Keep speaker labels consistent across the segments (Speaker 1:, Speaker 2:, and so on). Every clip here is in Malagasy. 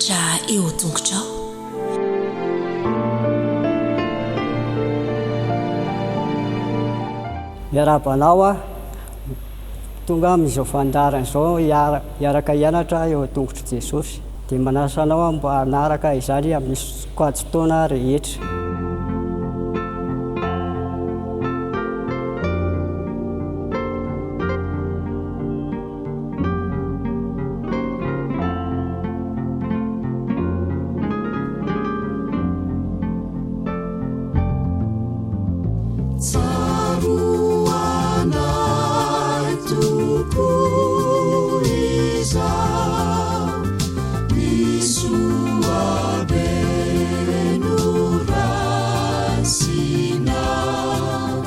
Speaker 1: hianatra eo an-tongotrao.
Speaker 2: Miarahaba anao aho tonga amin'izao fandaharana izao hiaraka hianatra eo an-tongotr'i Jesosy. Dia manasa anao aho mba hanaraka izany amin'ny sokajin-taona rehetra.
Speaker 3: Tsaroanay tokoa izao ny soa be noraisinao.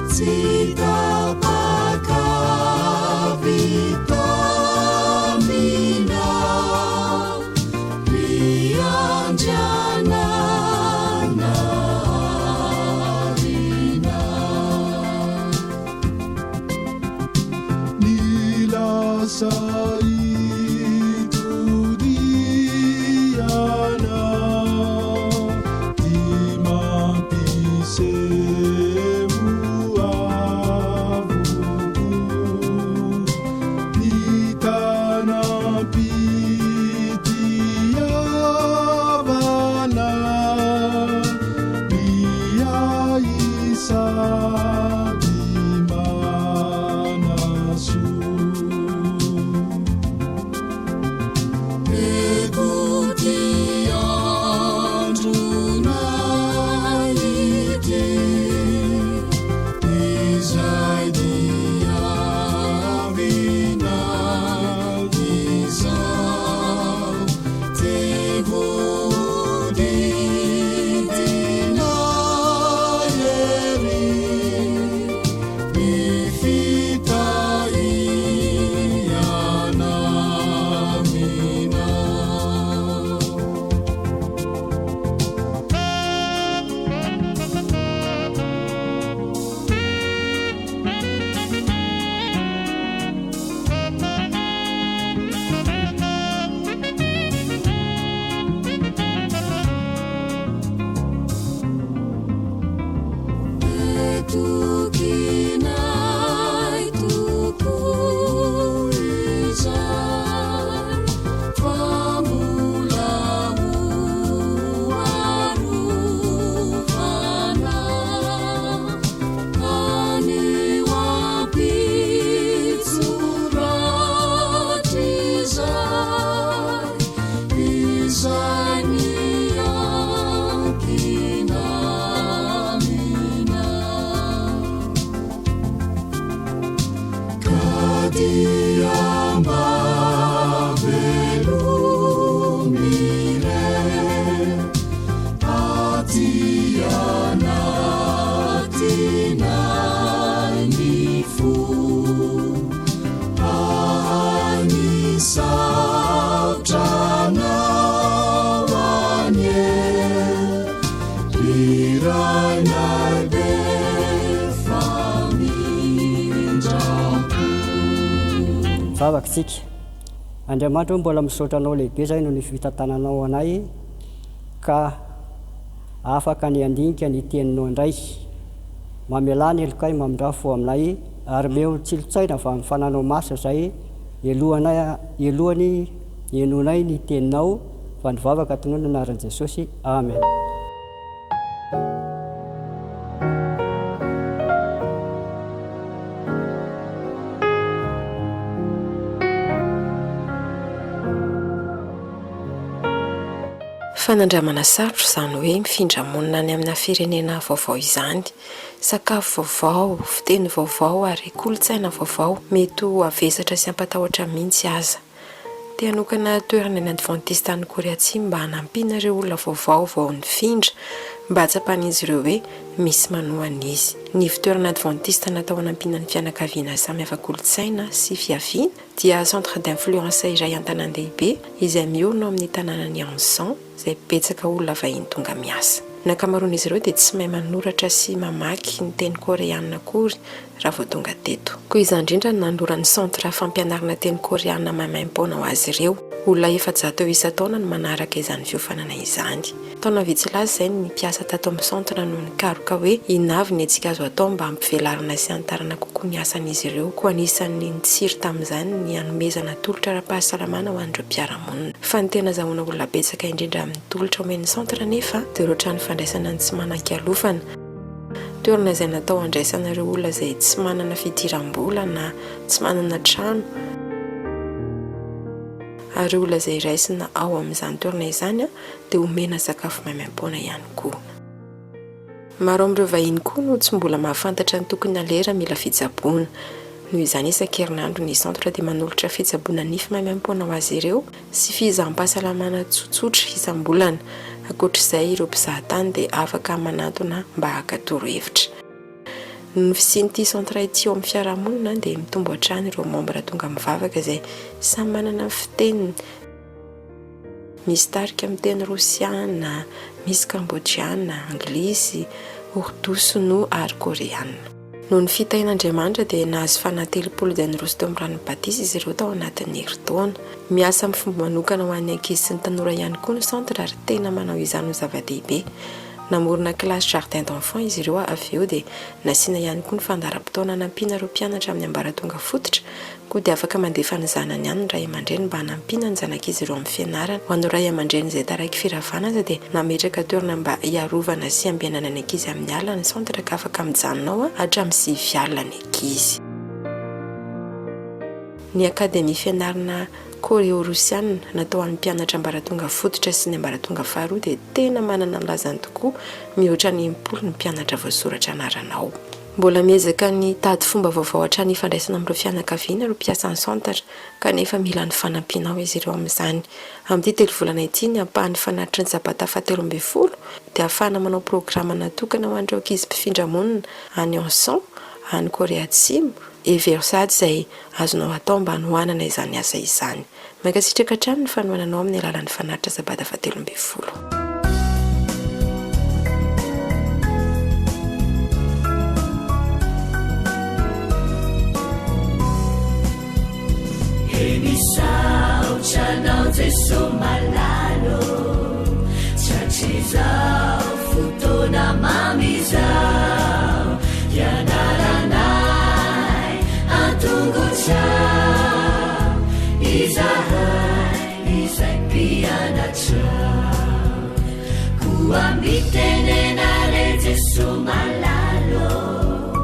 Speaker 3: Tsy tapaka vitamina ry Andriananahary.
Speaker 4: Ny lasa itodihana dia mampiseho avokoa ny tanam-pitiavana miahy sady manasoa.
Speaker 3: Tokinay tokoa izay fa mbola ho arovana anio ampitso rahatrizay izay miankina aminao. Ka dia mba velomy re aty anatinay ny fo ahay misaotra anao anie ry Rainay be famindram-po.
Speaker 2: Mivavaka isika. Andriamanitra ô mbola misaotra anao lehibe izahay noho ny fitantananao anay ka afaka ny handinika ny teninao indray. Mamelà ny helokay mamindrà fo aminay ary omeo tsilontsaina avy amin'ny fananao masina izay elohanay elohany henoinay ny teninao fa ny vavaka tononina anaran'i Jesosy. Amen.
Speaker 5: Fanandramana sarotra izany hoe mifindra monina any amina firenena vaovao izany. Sakafo vaovao, fiteny vaovao ary kolontsaina vaovao. Mety ho havesatra sy hampatahotra mihitsy aza. Te hanokana toerana ny Advantista any Korea Atsimo mba hanampiana ireo olona vaovao vao nifindra, mba hahatsapan'izy ireo hoe misy manohana izy. Ny ivon-toerana advantista natao hanampiana ny fianakaviana samy hafa kolontsaina sy fiaviana dia centre d'influence iray an-tanàn-dehibe izay miorina ao amin'ny tanànan'i Ansan, izay betsaka olona vahiny tonga miasa. Ny ankamaroan'izy ireo dia tsy mahay manoratra sy mamaky ny teny koreana akory raha vao tonga teto. Koa izany indrindra no nanoloran'ny Centre fampianarana teny koreana maimaimpoana ho azy ireo. Olona 400 eo isan-taona no manaraka izany fiofanana izany. Taona vitsy lasa izay ny mpiasa tato amin'ny centre no nikaroka hoe inona avy ny hetsika azo atao mba hampivelarana sy hanitarana kokoa ny asan'izy ireo. Koa anisan'ny nitsiry tamin'izany ny hanomezana tolotra ara-pahasalamana ho an'ireo mpiara-monina. Fa ny tena azahoana olona betsaka indrindra amin'ny tolotra omen'ny centre anefa dia ireo trano fandraisana ny tsy manan-kialofana. Toerana izay natao handraisana ireo olona izay tsy manana fidiram-bola na tsy manana trano. Ary ireo olona izay raisina ao amin'izany toerana izany dia omena sakafo maimaimpoana ihany koa. Maro amin'ireo vahiny koa no tsy mbola mahafantatra ny tokony haleha raha mila fitsaboana. Noho izany isan-kerinandro ny centre dia manolotra fitsaboana nify maimaimpoana ho azy ireo sy fizaham-pahasalamana tsotsotra isam-bolana. Ankoatra izay, ireo mpizahatany dia afaka manantona mba haka torohevitra. Noho ny fisian'ity centre ity eo amin'ny fiarahamonina dia mitombo hatrany ireo membre tonga mivavaka izay samy manana ny fiteniny. Misy tarika miteny rosiana, misy kambojiana, anglisy, urdu, sinoa ary koreana. Noho ny fitahian'Andriamanitra dia nahazo fanahy 30 izay niroso teo amin'ny ranon'ny batisa izy ireo tao anatin'ny herintaona. Miasa amin'ny fomba manokana ho an'ny ankizy sy ny tanora ihany koa ny centre ary tena manao izany ho zava-dehibe. Namorona kilasy jardin d'enfants izy ireo avy eo dia nasiana ihany koa ny fandaharam-potoana hanampiana ireo mpianatra amin'ny ambaratonga fototra koa dia afaka mandefa ny zanany any ny ray aman-dreny mba hanampiana ny zanak'izy ireo amin'ny fianarana. Ho an'ireo ray aman-dreny izay taraiky firavana aza dia nametraka toerana mba hiarovana sy hiambenana ny ankizy amin'ny alina ny centre ka afaka mijanona ao hatramin'ny 9 alina ny ankizy. Ny Akademia fianarana Koreo-Rosiana natao ho an'ny mpianatra ambaratonga fototra sy ny ambaratonga faharoa dia tena manana ny lazany tokoa, mihoatra ny 60 ny mpianatra voasoratra anarana ao. Mbola miezaka ny hitady fomba vaovao hatrany hifandraisana amin'ireo fianakaviana ireo mpiasan'ny Centre, kanefa mila ny fanampianao izy ireo amin'izany. Amin'ity telovolana ity, ny ampahan'ny fanatitry ny Sabata fahatelo ambin'ny folo dia ahafahana manao programa natokana ho an'ireo ankizy mpifindra monina any Ansan, any Korea Atsimo, Hevero sahady izay azonao atao mba hanohanana izany asa izany. Mankasitraka hatrany ny fanohananao amin'ny alalan'ny fanatitra Sabata fahatelo ambin'ny folo.
Speaker 3: He misaotra anao Jeso malala ô, Tratry izao fotoana mamy izao, Hianaranay an-tongotrao, Izahay izay mpianatrao. Koa mitenena re Jeso malala ô,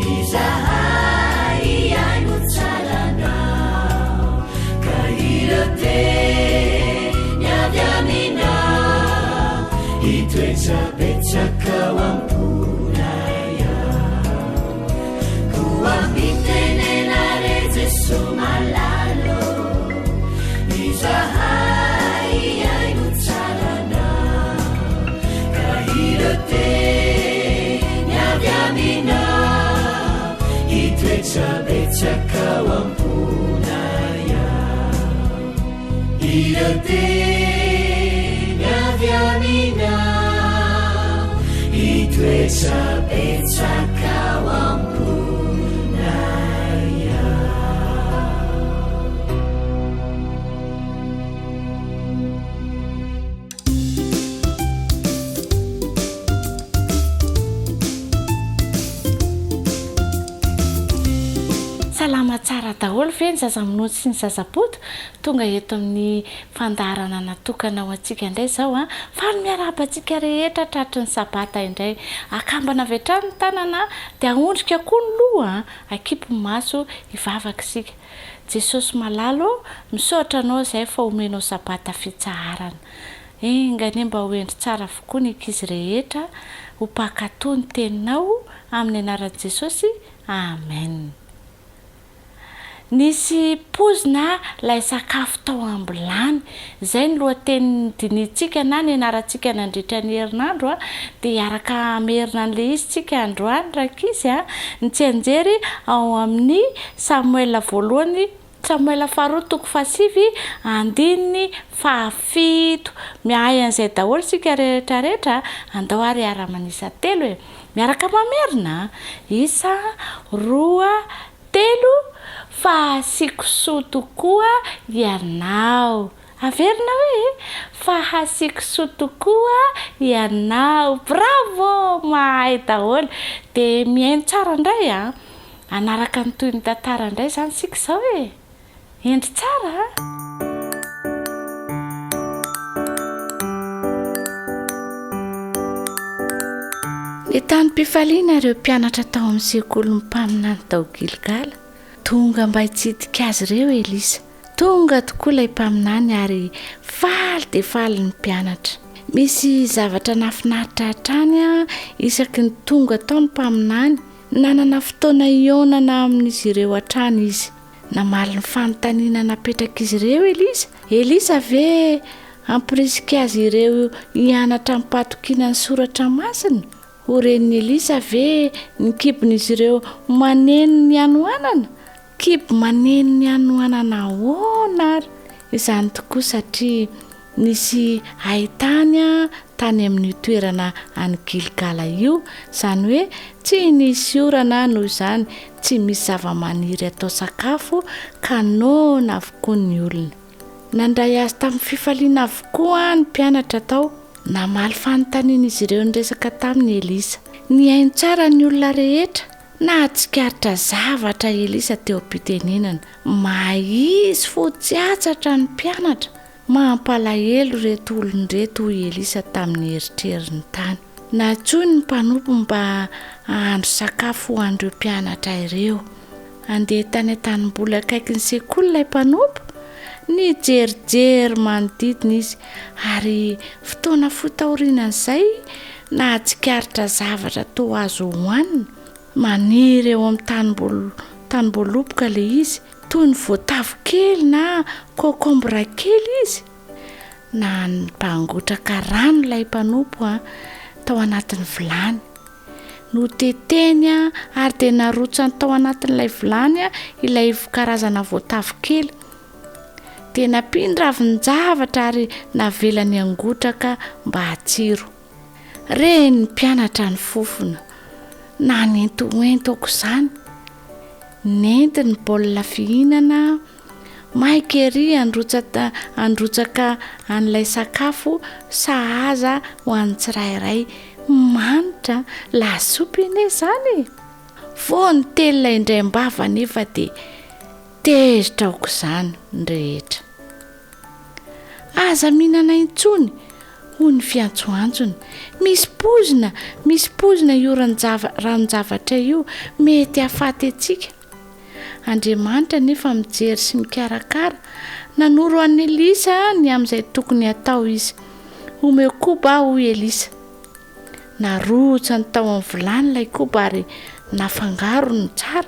Speaker 3: Izahay hihaino tsara anao, Ka ireo teny avy aminao Hitoetra betsaka ao am-ponay ao. Koa mitenena re Jeso malala ô, Izahay hihaino tsara anao, Ka ireo teny avy aminao Hitoetra betsaka ao am-ponay ao. Ireo teny avy aminao Hitoetra betsaka ao am-ponay ao.
Speaker 1: Salama tsara daholo ve ny zaza minono sy ny zaza bodo? Tonga eto amin'ny fandaharana natokana ho antsika indray izao an! Faly miarahaba antsika rehetra tratry ny sabata indray. Akambana avy hatrany ny tanana dia ahondrika koa ny loha an! Akipy ny maso hivavaka isika. Jesosy malala ô, misaotra anao izay fa omenao sabata fitsaharana. Enga anie mba ho hendry tsara avokoa ny ankizy rehetra ho mpankatò ny teninao amin'ny anaran'i Jesosy Amen. Nisy poizina ilay sakafo tao am-bilany. Izay ny lohateny nodinihintsika na nianarantsika nandritra ny herinandro dia hiaraka hamerina an'ilay izy tsika androany rankizy a. Ny tsianjery ao amin'ny Samoela voalohany Samoela faharoa toko fahasivy andininy fahafito. Miahay an'izay daholo isika rehetra rehetra, andao ary hiara-manisa telo e! Miaraka mamerina a! Isa, roa, telo, fa asiako soa tokoa ianao. Averina hoe fa hasiako soa tokoa ianao. Bravo! Mahay daholo. Dia mihaino tsara indray an! Hanaraka ny tohin'ny tantara indray izany isika izao e! Hendry tsara a! Nentanim-pifaliana ireo mpianatra tao amin'ny sekolin'ny mpaminany tao Gilgala. Tonga mba hitsidika azy ireo Elisa. Tonga tokoa ilay mpaminany ary faly dia faly ny mpianatra. Misy zavatra nahafinaritra hatrany isaky ny tonga tao ny mpaminany. Nanana fotoana hihaonana amin'izy ireo hatrany izy. Namaly ny fanontaniana napetrak'izy ireo Elisa. Elisa ve hampirisika azy ireo hianatra amim-pahatokiana ny soratra masina? Ho ren'i Elisa ve ny kibon'izy ireo maneno ny hanoanana? Kibo maneno ny hanoanana ahoana ary? Izany tokoa satria nisy haintany tany amin'io toerana any Gilgala io, izany hoe tsy nisy orana noho izany tsy misy zavamaniry atao sakafo ka noana avokoa ny olona. Nandray azy tamin'ny fifaliana avokoa ny mpianatra tao. Namaly fanontanian'izy ireo niresaka taminy Elisa. Nihaino tsara ny olona rehetra. Nahatsikaritra zavatra Elisa teo am-pitenenana. Mahay izy fo tsy hatsatra ny mpianatra. Mampalahelo ireto olona ireto, hoy Elisa tamin'ny eritreriny tany. Nantsoiny ny mpanompo mba hahandro sakafo ho an'ireo mpianatra ireo. Handeha tany an-tanimboly akaikin'ny sekoly ilay mpanompo. Nijerijery manodidina izy, ary fotoana fohy taorianan'izay, nahatsikaritra zavatra toa azo hohanina. Maniry eo amin'ny tanimboly tanimboaloboka ilay izy, toy ny voatavo kely na kôkômbra kely izy. Nampangotraka rano ilay mpanompo tao anatin'ny vilany. Notetehiny ary dia narotsany tao anatin'ilay vilany ilay karazana voatavo kely. Dia nampiany ravin-javatra ary navelany hangotraka mba hatsiro. Ren'ny mpianatra ny fofona. Nanentohento aok'izany. Nentiny ny baolina fihinana. Maika ery handrotsaka handrotsaka an'ilay sakafo sahaza ho an'ny tsirairay. Manitra, lasopy anie izany e! Vao nitelina indray am-bava anefa dia tezitra aok'izany ny rehetra. Aza mihinana intsony, hoy ny fiantsoantsony. Misy poizina, misy poizina io ranon-javatra io, mety hahafaty antsika. Andriamanitra anefa mijery sy mikarakara. Nanoro an'i Elisa ny amin'izay tokony hatao izy. Omeo koba aho, hoy Elisa. Narotsany tao amin'ny vilany ilay koba ary nafangarony tsara.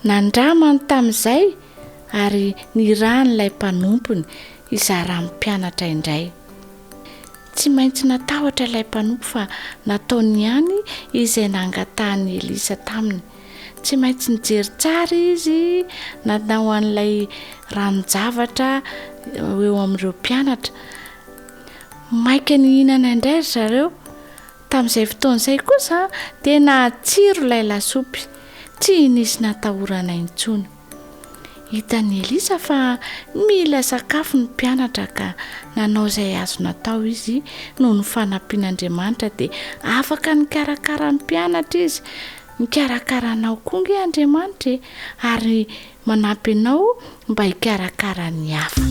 Speaker 1: Nandramany tamin'izay ary nirahin'ilay mpanompony hizara amin'ny mpianatra indray. Tsy maintsy natahotra ilay mpanompo fa nataony ihany izay nangatahan'i Elisa taminy. Tsy maintsy nijery tsara izy nanao an'ilay ranon-javatra eo amin'ireo mpianatra. Maika nihinana indray ry zareo. Tamin'izay fotoana izay kosa dia nahatsiro ilay lasopy. Tsy nisy natahorana intsony. Hitan'i Elisa fa mila sakafo ny mpianatra ka nanao izay azo natao izy noho ny fanampian'Andriamanitra dia afaka nikarakara ny mpianatra izy. Mikarakara anao koa ange Andriamanitra e, ary manampy anao mba hikarakara ny hafa.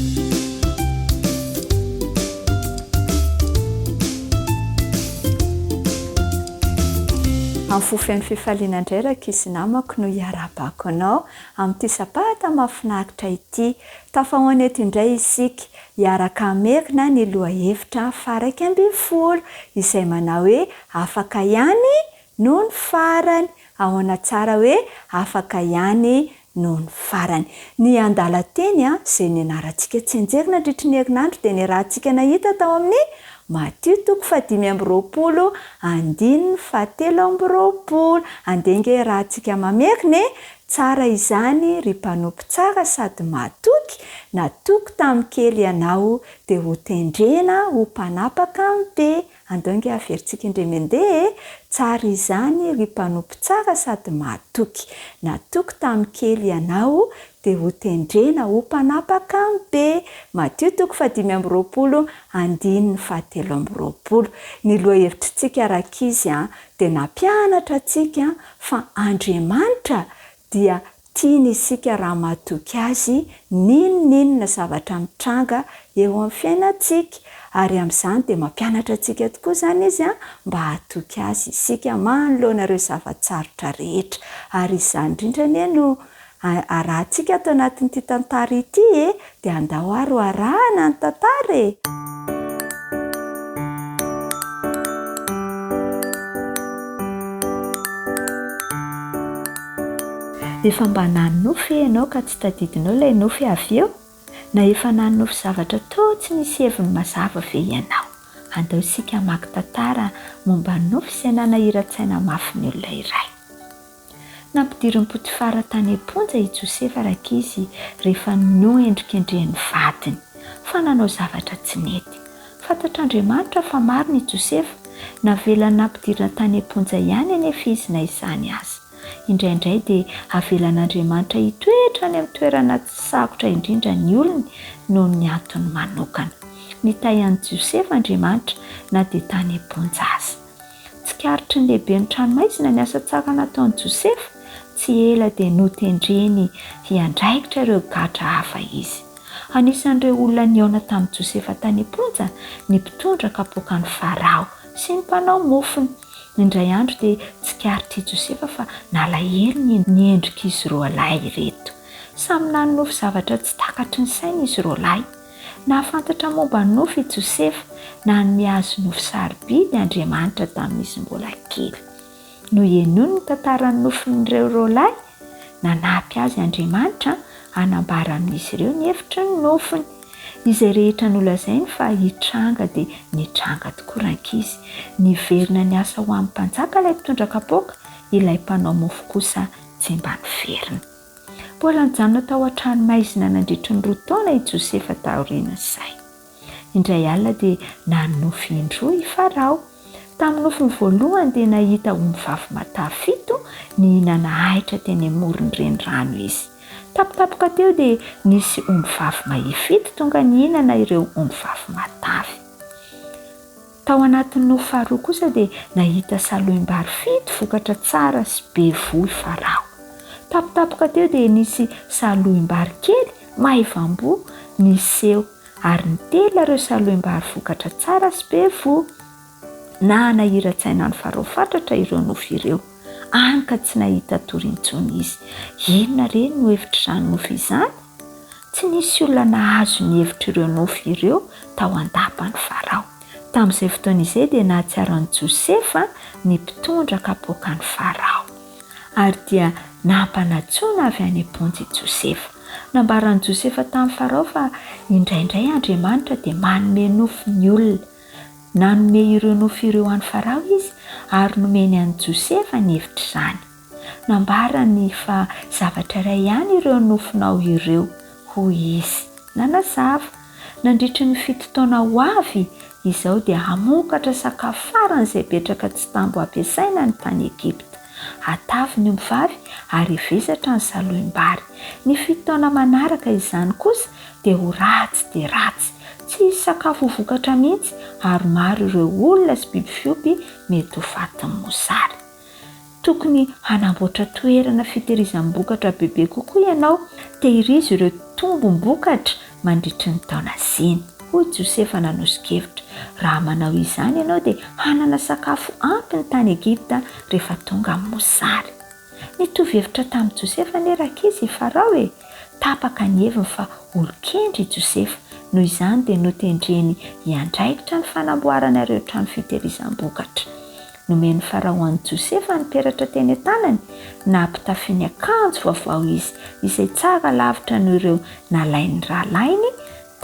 Speaker 6: Amin'ny fo feno fifaliana indray rankizy namako no hiarahabako anao amin'ity sabata mahafinaritra ity. Tafahaona eto indray isika hiaraka hamerina ny lohahevitra faha-11 izay manao hoe afaka ihany Nony farany, ahoana tsara hoe afaka ihany nony farany. Ny andalan-teny izay nianarantsika tsianjery nandritry ny herinandro dia niarahantsika nahita tao amin'ny Matio toko fahadimy amby 20 andininy fahatelo amby 20. Andeha ange iarahantsika mamerina e! Tsara izany, ry mpanompo tsara sady mahatoky, natoky tamin'ny kely ianao, dia hotendrena ho mpanapaka amin'ny be. Andao ange averintsika indray mandeha e! Tsara izany, ry mpanompo tsara sady mahatoky, natoky tamin'ny kely ianao, dia hotendrena ho mpanapaka amin'ny be. Matio toko fahadimy amby roapolo, andininy fahatelo amby roapolo. Ny lohahevitritsika rankizy an, dia nampianatra antsika fa Andriamanitra dia tiany isika raha matoky Azy n'inon'inona zavatra mitranga eo amin'ny fiainantsika, ary amin'izany dia mampianatra antsika tokoa izany Izy mba hatoky Azy isika manoloana ireo zava-tsarotra rehetra, ary izany indrindra anie no arahantsika ato anatin'ity tantara ity e! Dia andao ary ho arahana ny tantara e! Efa mba nanonofy ve ianao ka tsy tadidinao ilay nofy avy eo? Na efa nanonofy zavatra toa tsy nisy heviny mazava ve ianao? Andao isika hamaky tantara momba ny nofy izay nanahiran-tsaina mafy ny olona iray. Nampidirin'i Potifara tany am-ponja i Josefa rankizy rehefa noendrikendrehin'ny vadiny fa nanao zavatra tsy nety. Fantatr'Andriamanitra fa marina i Josefa. Navelany nampidirina tany am-ponja ihany anefa izy na izany aza. Indraindray dia avelan'Andriamanitra hitoetra any amin'ny toerana sarotra indrindra ny olony noho ny antony manokana. Nitahy an'i Josefa Andriamanitra na dia tany am-ponja aza. Tsikaritry ny lehiben'ny tranomaizina ny asa tsara nataon'i Josefa. Tsy ela dia notendreny hiandraikitra ireo gadra hafa izy. Anisan'ireo olona nihaona tamin'i Josefa tany am-ponja ny mpitondra kapoakan'i Farao sy ny mpanao mofony. Indray andro dia tsikaritr'i Josefa fa nalahelo ny ny endrik'izy roalahy ireto. Samy nanonofy zavatra tsy takatry ny sainy izy roalahy. Nahafantatra momba ny nofy i Josefa. Nanome azy nofy sarobidy Andriamanitra tamin'izy mbola kely. Nohenoiny ny tantaran'ny nofin'ireo roalahy. Nanampy azy Andriamanitra hanambara amin'izy ireo ny hevitry ny nofiny. Izay rehetra nolazainy fa hitranga dia nitranga tokoa rankizy. Niverina niasa ho an'ny mpanjaka ilay mpitondra kapoaka, ilay mpanao mofo kosa tsy mba niverina. Mbola nijanona tao an-tranomaizina nandritry ny roa taona i Josefa taorian'izay. Indray alina dia nanonofy indroa i Farao. Tamin'ny nofiny voalohany dia nahita ombivavy matavy fito nihinana ahitra teny amoron'ny renirano izy. Tampotampoka teo dia nisy ombivavy mahia fito tonga nihinana ireo ombivavy matavy. Tao anatin'ny nofy faharoa kosa dia nahita salohim-bary fito vokatra tsara sy be voa i Farao. Tampotampoka teo dia nisy salohim-bary kely maivam-boa niseho ary nitelina ireo salohim-bary vokatra tsara sy be voa. Nanahiran-tsaina an'i Farao fatratra ireo nofy ireo, hany ka tsy nahita tory intsony izy. Inona re no hevitr'izany nofy izany? Tsy nisy olona nahazo ny hevitr'ireo nofy ireo tao an-dapan'i Farao. Tamin'izay fotoana izay dia nahatsiaro an'i Josefa ny mpitondra kapoakan'i Farao. Ary dia nampanantsoina avy any am-ponja i Josefa. Nambaran'i Josefa tamin'i Farao fa indraindray Andriamanitra dia manome nofy ny olona. Nanome ireo nofy ireo an'i Farao izy ary nomeny an'i Josefa ny hevitr'izany. Nambarany fa zavatra iray ihany ireo nofinao ireo, hoy izy. Nanazava. Nandritry ny fito taona ho avy izao dia hamokatra sakafo faran'izay betraka tsy tambo ampiasaina ny tany Egypta. Hatavy ny ombivavy ary hivesatra ny salohim-bary. Ny fito taona manaraka izany kosa dia ho ratsy dia ratsy. Tsy hisy sakafo ho vokatra mihitsy ary maro ireo olona sy biby fiompy mety ho fatin'ny mosary. Tokony hanamboatra toerana fitehirizam-bokatra bebe kokoa ianao, tehirizo ireo tombom-bokatra mandritry ny taona zina, hoy Josefa nanoso-kevitra. Raha manao izany ianao dia hanana sakafo ampy ny tany Egypta rehefa tonga ny mosary. Nitovy hevitra tamin'i Josefa anie rankizy i Farao e! Tapaka ny heviny fa olon-kendry i Josefa, noho izany dia notendreny hiandraikitra ny fanamboarana ireo trano fitehirizam-bokatra. Nomen'i Farao an'i Josefa ny peratra teny an-tanany, nampitafiany akanjo vaovao izy, izay tsara lavitra noho ireo nalain'ny rahalahiny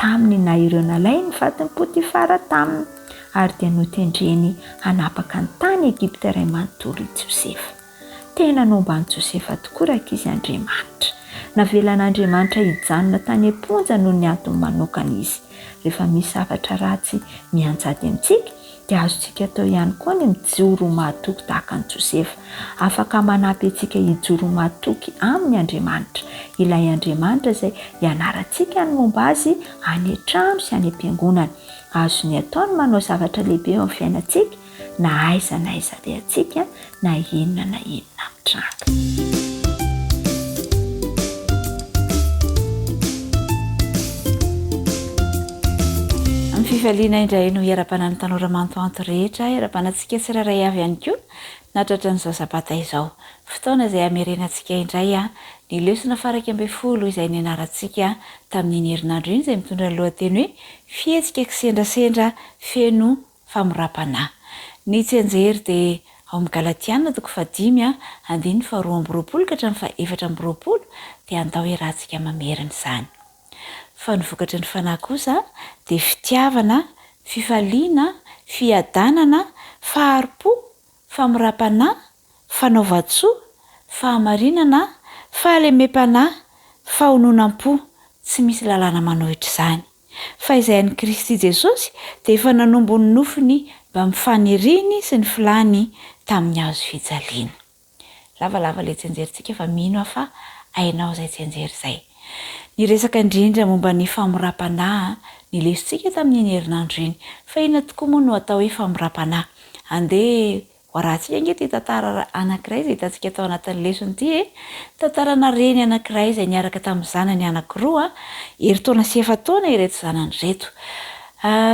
Speaker 6: taminy na ireo nalain'ny vadin'i Potifara taminy, ary dia notendreny hanapaka ny tany Egypta iray manontolo i Josefa. Tena nomba an'i Josefa tokoa rankizy Andriamanitra. Navelan'Andriamanitra hijanona tany am-ponja noho ny antony manokana izy. Rehefa misy zavatra ratsy mianjady amintsika, dia azontsika atao ihany koa ny mijoro ho mahatoky tahaka an'i Josefa. Afaka manampy antsika hijoro ho mahatoky aminy Andriamanitra, ilay Andriamanitra izay ianarantsika ny momba azy any an-trano sy any am-piangonana. Azony atao ny manao zavatra lehibe eo amin'ny fiainantsika, na aiza na aiza alehantsika, na inona na inona mitranga.
Speaker 1: Amin'ny fifaliana indray no hiarabana ny tanora mantoanto rehetra, hiarabana antsika tsirairay avy ihany koa nahatratra an'izao sabata izao. Fotoana izay hamerenantsika indray ny lesona faha-11 izay nianarantsika tamin'iny herinandro iny izay mitondra ny lohateny hoe Fihetsika kisendrasendra feno famoram-panahy. Ny tsianjery dia ao amin'ny Galatiana toko fahadimy andininy faharoa amby roapolo ka hatramin'ny faha-24 dia andao iarahantsika mamerina izany. Fa ny vokatry ny Fanahy kosa dia fitiavana, fifaliana, fiadanana, fahari-po, famoram-panahy, fanaovan-tsoa, fahamarinana, fahalemem-panahy, fahononam-po, tsy misy lalàna manohitra izany. Fa izay an'i Kristy Jesosy dia efa nanombo ny nofony mbamin'ny faniriany sy ny filany tamin'ny hazo fijaliana. Lavalava ilay tsianjerintsika fa mino aho fa hainao izay tsianjery izay. Niresaka indrindra momba ny famoram-panahy ny lesontsika tamin'iny herinandro iny. Fa inona tokoa moa no atao hoe famoram-panahy? Andeha Hoarahantsika ange ity tantara anankiray izay hitantsika tao anatin'ny lesona ity e! Tantarana reny anankiray izay niaraka tamin'ny zanany anankiroa, herintaona sy efa-taona ireto zanany ireto.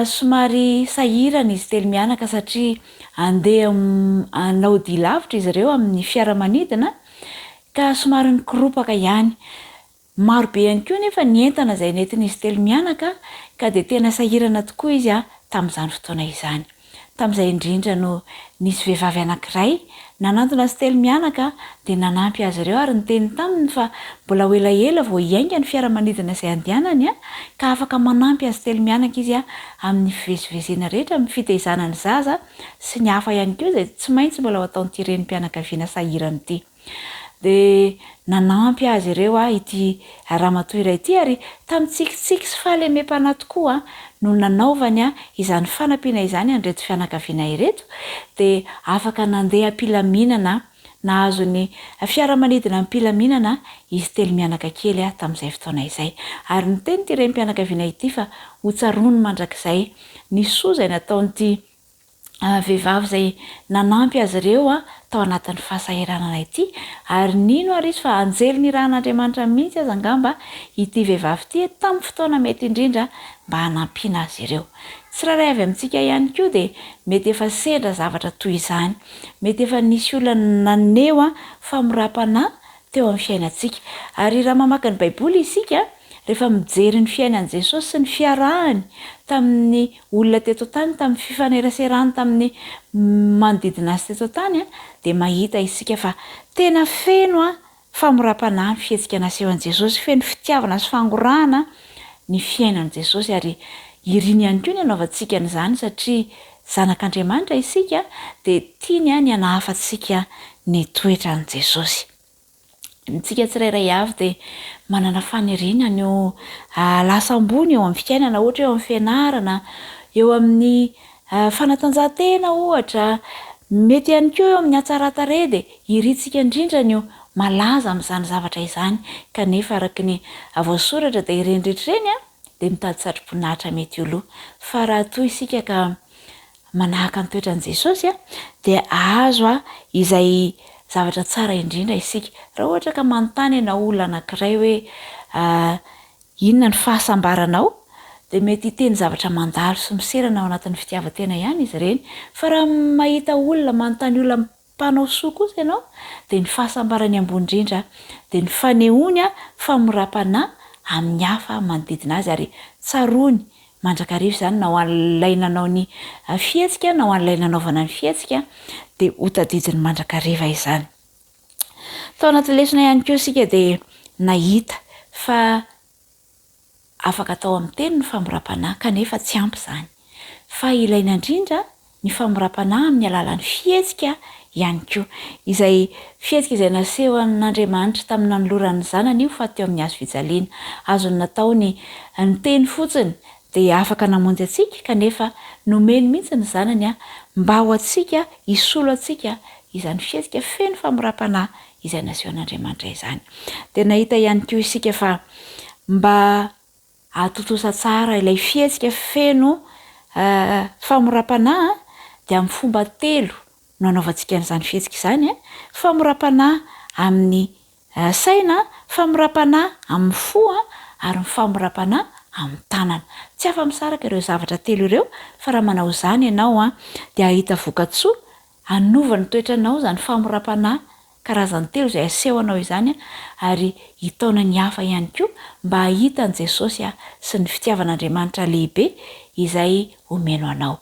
Speaker 1: Somary sahirana izy telo mianaka satria andeha hanao dia lavitra izy ireo amin'ny fiaramanidina ka somary nikoropaka ihany. Maro be ihany koa anefa ny entana izay nentin'izy telo mianaka ka dia tena sahirana tokoa izy tamin'izany fotoana izany. Tamin'izay indrindra no nisy vehivavy anankiray nanantona azy telo mianaka dia nanampy azy ireo ary niteny taminy fa mbola ho elaela vao hiainga ny fiaramanidina izay andehanany ka afaka manampy azy telo mianaka izy amin'ny fivezivezena rehetra amin'ny fitaizana ny zaza sy ny hafa ihany koa izay tsy maintsy mbola ho ataon'ity renim-pianakaviana sahirana ity. Dia nanampy azy ireo ity ramatoa iray ity ary tamin'ny tsikitsiky sy fahalemem-panahy tokoa no nanaovany izany fanampiana izany an'ireto fianakaviana ireto, dia afaka nandeha am-pilaminana, nahazo ny fiaramanidina am-pilaminana izy telo mianaka kely tamin'izay fotoana izay. Ary niteny ity renim-pianakaviana ity fa hotsaroany mandrakizay ny soa izay nataon'ity vehivavy izay nanampy azy ireo tao anatin'ny fahasahiranana ity, ary nino ary izy fa anjely nirahan'Andriamanitra mihitsy aza angamba ity vehivavy ity tamin'ny fotoana mety indrindra mba hanampiana azy ireo. Tsirairay avy amintsika ihany koa dia mety efa sendra zavatra toy izany. Mety efa nisy olona naneho famoram-panahy teo amin'ny fiainantsika. Ary raha mamaky ny Baiboly isika, rehefa mijery ny fiainan'i Jesosy sy ny fiarahany tamin'ny olona teto an-tany, tamin'ny fifaneraserany tamin'ny manodidina azy teto an-tany, dia mahita isika fa tena feno famoram-panahy ny fihetsika nasehon'i Jesosy, feno fitiavana sy fangorahana ny fiainan'i Jesosy, ary iriny ihany koa ny hanaovantsika an'izany satria zanak'Andriamanitra isika, dia tiany ny hanahafantsika ny toetran'i Jesosy. Isika tsirairay avy dia manana faniriana ny ho lasa ambony eo amin'ny fiainana, ohatra hoe eo amin'ny fianarana, eo amin'ny fanatanjahantena ohatra, mety ihany koa eo amin'ny hatsaran-tarehy dia irintsika indrindra ny ho malaza amin'izany zavatra izany, kanefa araka ny voasoratra dia ireny rehetra ireny dia mitady satroboninahitra mety ho lo, fa raha toa isika ka manahaka ny toetran'i Jesosy dia hahazo izay zavatra tsara indrindra isika. Raha ohatra ka manontany ianao olona anankiray hoe inona ny fahasambaranao dia mety hiteny zavatra mandalo sy miserana ao anatin'ny fitiavan-tena ihany izy ireny. Fa raha mahita olona manontany olona mpanao soa kosa ianao dia ny fahasambarany ambony indrindra dia ny fanehoany famoram-panahy amin'ny hafa manodidina azy ary tsaroany mandrakariva izany na ho an'ilay nanao ny fihetsika na ho an'ilay nanaovana ny fihetsika dia ho tadidiny mandrakariva izany. Tao anatin'ny lesona ihany koa isika dia nahita fa Afaka atao amin'ny teny ny famoram-panahy kanefa tsy ampy izany. Fa ilaina indrindra ny famoram-panahy amin'ny alalan'ny fihetsika ihany koa. Izay fihetsika izay nasehon'Andriamanitra tamin'ny nanolorany ny Zanany ho faty teo amin'ny hazo fijaliana. Azony natao ny niteny fotsiny dia afaka namonjy antsika kanefa nomeny mihitsy ny Zanany mba ho antsika hisolo antsika izany fihetsika feno famoram-panahy izay nasehon'Andriamanitra izany. Dia nahita ihany koa isika fa mba hahatontosa tsara ilay fihetsika feno famoram-panahy dia amin'ny fomba telo no anaovantsika an'izany fihetsika izany, famoram-panahy amin'ny saina, famoram-panahy amin'ny fo ary ny famoram-panahy amin'ny tanana. Tsy afa-misaraka ireo zavatra telo ireo fa raha manao izany ianao dia hahita vokatsoa Hanova ny toetranao izany famoram-panahy karazany telo izay asehonao izany ary hitaona ny hafa ihany koa mba hahita an'i Jesosy sy ny fitiavan'Andriamanitra lehibe izay omeno anao.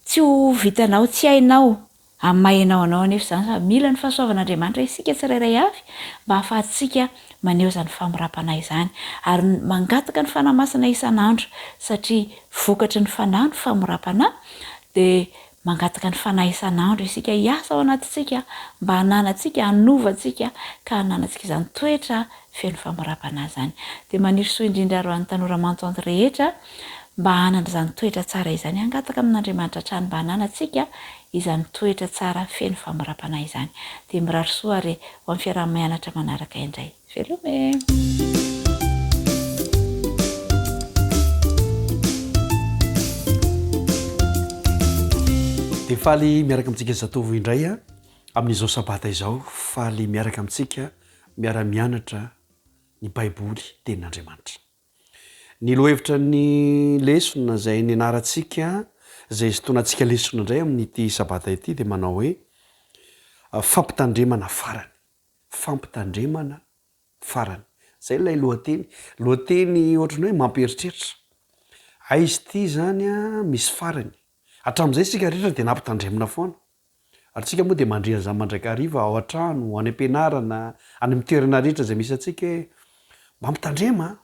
Speaker 1: Tsy ho vitanao, tsy hainao amin'ny maha ianao anao anefa izany fa mila ny fahasoavan'Andriamanitra isika tsirairay avy mba hahafahantsika maneho izany famoram-panahy izany ary mangataka ny Fanahy Masina isan'andro satria vokatry ny Fanahy ny famoram-panahy dia Mangataka ny Fanahy isan'andro isika hiasa ao anatintsika mba hananantsika, hanova antsika ka hananantsika izany toetra feno famoram-panahy izany. Dia maniry soa indrindra ary ho an'ny tanora mantoanto rehetra mba hanana izany toetra tsara izany. Hangataka amin'Andriamanitra hatrany mba hananantsika izany toetra tsara feno famoram-panahy izany. Dia mirary soa ary ho amin'ny fiaraha-mianatra manaraka indray. Veloma e!
Speaker 7: Dia faly miaraka amintsika zatovo indray a, amin'izao sabata izao, faly miaraka amintsika miara-mianatra ny Baiboly Tenin'Andriamanitra. Ny lohahevitra ny lesona izay nianarantsika, izay hisintonantsika lesona indray amin'ity sabata ity dia manao hoe, fampitandremana farany. Fampitandremana farany. Izay ilay lohateny. Lohateny ohatran'ny hoe mampieritreritra. Hay izy ity izany an, misy farany. Hatramin'izay isika rehetra dia nampitandremina foana. Ary isika moa dia mandre an'izany mandrakariva ao an-trano, any am-pianarana, any amin'ny toerana rehetra izay misy antsika hoe, mba mitandrema an!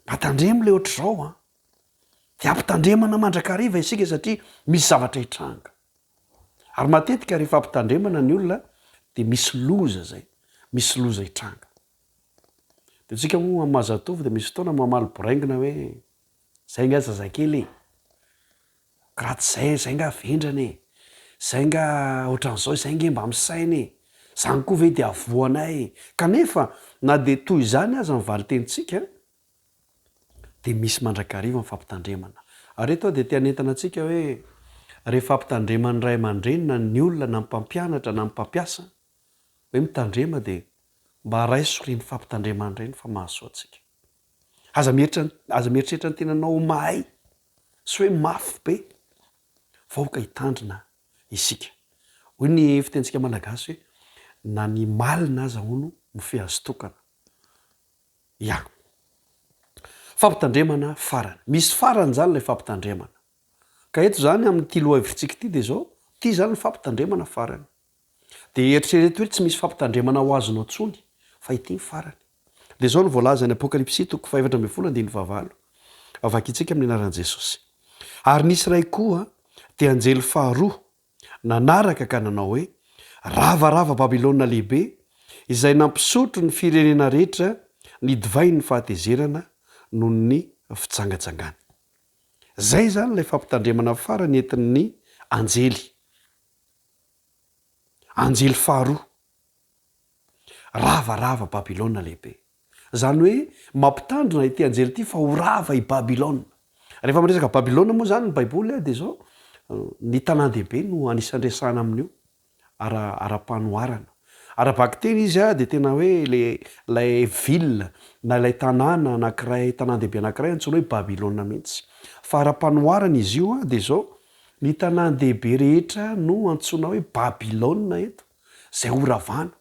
Speaker 7: Mba tandremo ilay ohatr'izao an! Dia ampitandremana mandrakariva isika satria misy zavatra hitranga. Ary matetika rehefa ampitandremana ny olona dia misy loza izay, misy loza hitranga. Dia tsika moa amin'ny maha zatovo dia misy fotoana mamaly boraingina hoe zay nga zazakely e, raha tsy zay zay nga vendrana e, zay nga ohatran'izao, zay nge mba misaina e, zany koa ve dia avoanay e. Kanefa na dia toy izany aza ny valin-tenintsika dia misy mandrakariva ny fampitandremana. Ary eto aho dia te hanentana antsika hoe rehefa ampitandreman'ny ray aman-dreny na ny olona na ny mpampianatra na ny mpampiasa hoe mitandrema dia mba raiso ireny fampitandremana ireny fa mahasoa antsika. Aza mieritreritra aza mieritreritra ny tenanao ho mahay sy hoe mafy be fa aoka hitandrina isika. Hoy ny fitenintsika malagasy hoe na ny malina aza hono mifehy azo tokana. Ya. Fampitandremana farany. Misy farany izany ilay fampitandremana. Ka eto izany amin'ity lohahevitsika ity dia izao, ity izany ny fampitandremana farany. Dia eritrereto hoe tsy misy fampitandremana ho azonao intsony fa ity ny farany. Dia izao no voalazan'ny Apokalypsy toko faha-14 andininy fahavalo. Vakintsika amin'ny anaran'i Jesosy. Ary nisy iray koa, dia anjely faharoa, nanaraka ka nanao hoe, Rava, rava Babylona lehibe, izay nampisotro ny firenena rehetra ny divain'ny fahatezerana noho ny fijangajangany. Izay izany ilay fampitandremana farany entin'ny anjely. Anjely faharoa. Rava, rava Babylona lehibe. Izany hoe mampitandrina ity anjely ity fa ho rava i Babylona. Rehefa miresaka Babylona moa izany ny Baiboly dia izao, ny tanàn-dehibe no anisan'ny resahana amin'io, ara, ara-panoharana. Ara-bakiteny izy dia tena hoe ilay, ilay ville na ilay tanàna anankiray, tanàn-dehibe anankiray antsoina hoe Babylona mihitsy. Fa ara-panoharana izy io dia izao, ny tanàn-dehibe rehetra no antsoina hoe Babylona eto, izay horavana.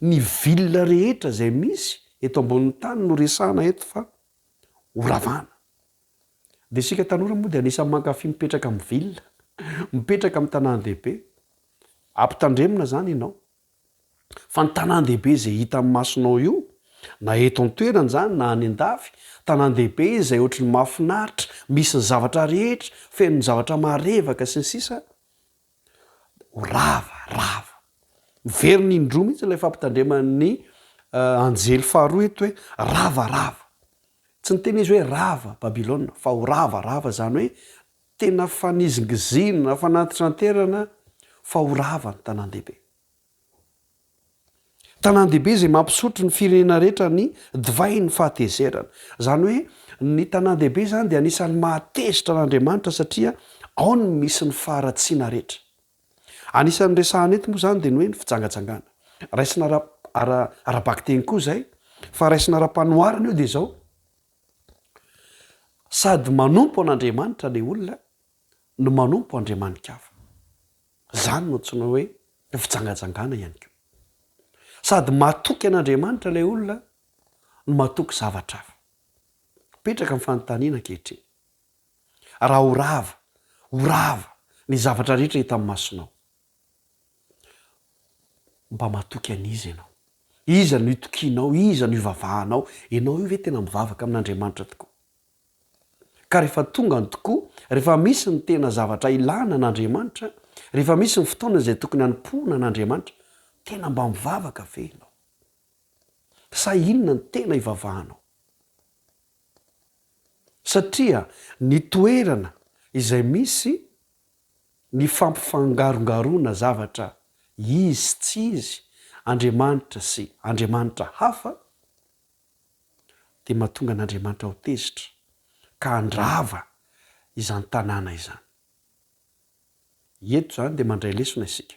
Speaker 7: Ny ville rehetra izay misy eto ambonin'ny tany no resahana eto fa ho ravana. Dia isika tanora moa dia anisan'ny mankafy mipetraka amin'ny ville, mipetraka amin'ny tanàn-dehibe. Ampitandremina izany ianao fa ny tanàn-dehibe izay hita amin'ny masonao io, na eto an-toerana izany na any an-dafy, tanàn-dehibe izay ohatry ny mahafinaritra, misy ny zavatra rehetra, feno ny zavatra marevaka sy ny sisa, ho rava, Rava. Miverina indroa mihitsy ilay fampitandreman'ny anjely faharoa eto hoe rava, rava. Tsy niteny izy hoe rava Babylona fa ho rava, rava izany hoe tena fanizingizina, fanantitranterana fa ho rava ny tanàn-dehibe. Tanàn-dehibe izay mampisotro ny firenena rehetra ny divain'ny fahatezerana. Izany hoe ny tanàn-dehibe izany dia anisan'ny mahatezitra an'Andriamanitra satria ao no misy ny faharatsiana rehetra. Anisan'ny resahana eto moa izany dia ny hoe ny fijangajangana. Raisina ara ara ara-bakiteny koa izay, fa raisina ara-panoharana io dia izao, sady manompo an'Andriamanitra ilay olona no manompo andriamani-kafa. Izany no antsoina hoe fijangajangana ihany koa. Sady matoky an'Andriamanitra ilay olona no matoky zavatra hafa. Mipetraka ny fanontaniana ankehitriny. Raha ho rava, ho rava ny zavatra rehetra hita amin'ny masonao, mba matoky an'iza ianao? Iza no itokianao? Iza no ivavahanao? Ianao io ve tena mivavaka amin'Andriamanitra tokoa? Ka rehefa tonga ny tokoa, rehefa misy ny tena zavatra ilana an'Andriamanitra, rehefa misy ny fotoana izay tokony hanompoana an'Andriamanitra, tena mba mivavaka ve ianao? Sa inona no tena ivavahanao? Satria ny toerana izay misy ny fampifangarongaroana zavatra izy sy tsy izy, Andriamanitra sy andriamanitra hafa, dia mahatonga an'Andriamanitra ho tezitra ka handrava izany tanàna izany. Eto izany dia mandray lesona isika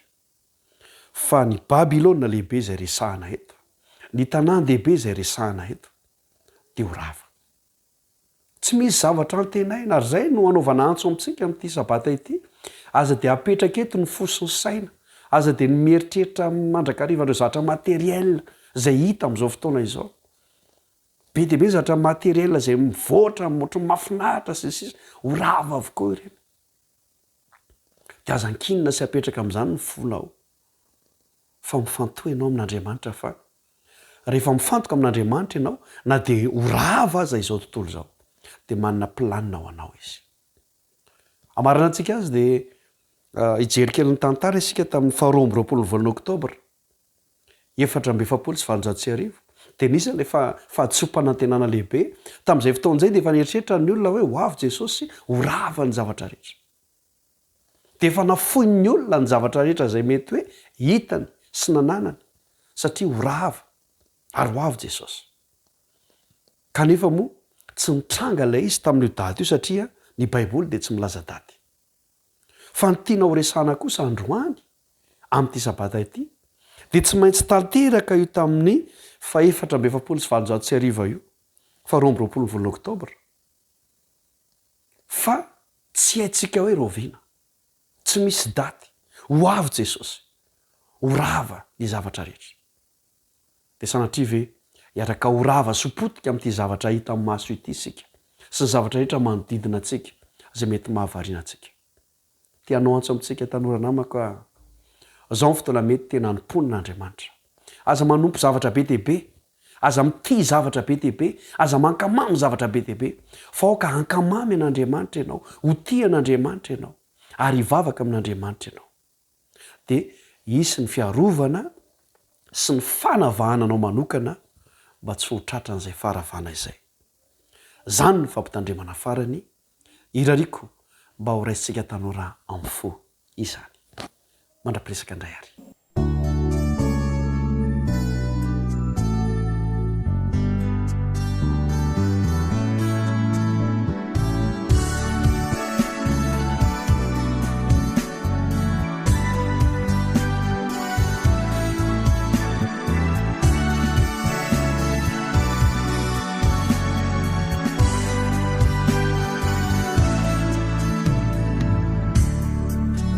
Speaker 7: fa ny Babylona lehibe izay resahana eto, ny tanàn-dehibe izay resahana eto dia ho rava. Tsy misy zavatra antenaina ary izay no anaovana antso amintsika amin'ity sabata ity, aza dia apetraka eto ny fo sy ny saina, aza dia ny mieritreritra mandrakariva ireo zavatra matériel izay hita amin'izao fotoana izao. Be dia be ny zavatra matériel izay mivoatra, ohatran'ny mahafinaritra sy ny sisa, ho rava avokoa ireny. Dia aza ankinina sy apetraka amin'izany ny fonao fa mifantoha ianao amin'Andriamanitra fa Rehefa mifantoka amin'Andriamanitra ianao, na dia ho rava aza izao tontolo izao, dia manana planina ho anao Izy. Hamaranantsika azy dia hijery kely ny tantara isika tamin'ny faharoa amby roapolo ny volana oktobra 1844, dia nisy ilay fahadisoam-panantenana lehibe. Tamin'izay fotoana izay dia efa nieritreritra ny olona hoe ho avy Jesosy, ho rava ny zavatra rehetra. Dia efa nafoin'ny olona ny zavatra rehetra izay mety hoe hitany sy nananany satria ho rava ary ho avy Jesosy. Kanefa moa tsy nitranga ilay izy tamin'io daty io satria ny Baiboly dia tsy milaza daty. Fa ny tiana horesahana kosa androany amin'ity Sabata ity dia tsy maintsy tanteraka io tamin'ny faha 1844 io, faha 22 ny volana Oktobra. Fa tsy haintsika hoe rahoviana. Tsy misy daty. Ho avy Jesosy. Ho rava ny zavatra rehetra. Dia sanatria ve hiaraka ho rava sy ho potika amin'ity zavatra hita amin'ny maso ity isika, sy ny zavatra rehetra manodidina antsika izay mety mahavariana antsika? Te hanao antso amintsika tanora namako aho. Izao ny fotoana mety tena hanompoana an'Andriamanitra. Aza manompo zavatra be dia be. Aza mitia zavatra be dia be. Aza mankamamy zavatra be dia be. Fa aoka hankamamy an'Andriamanitra ianao, ho tia an'Andriamanitra ianao, ary hivavaka amin'Andriamanitra ianao. Dia hisy ny fiarovana sy ny fanavahana anao manokana mba tsy ho tratran'izay faharavana izay. Izany no fampitandremana farany Irariako mba ho raisintsika tanora amin'ny fo izany. Mandra-piresaka indray ary.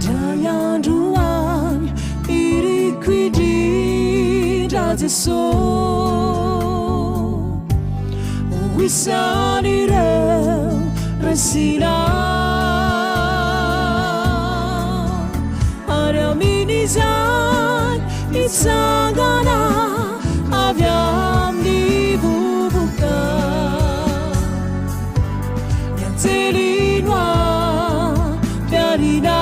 Speaker 3: Ndray andro any iriko indrindra Jesosy ho isan'ireo resina ary amin'izany hitsangana avy amin'ny vovoka. Ny anjely no ampiarina.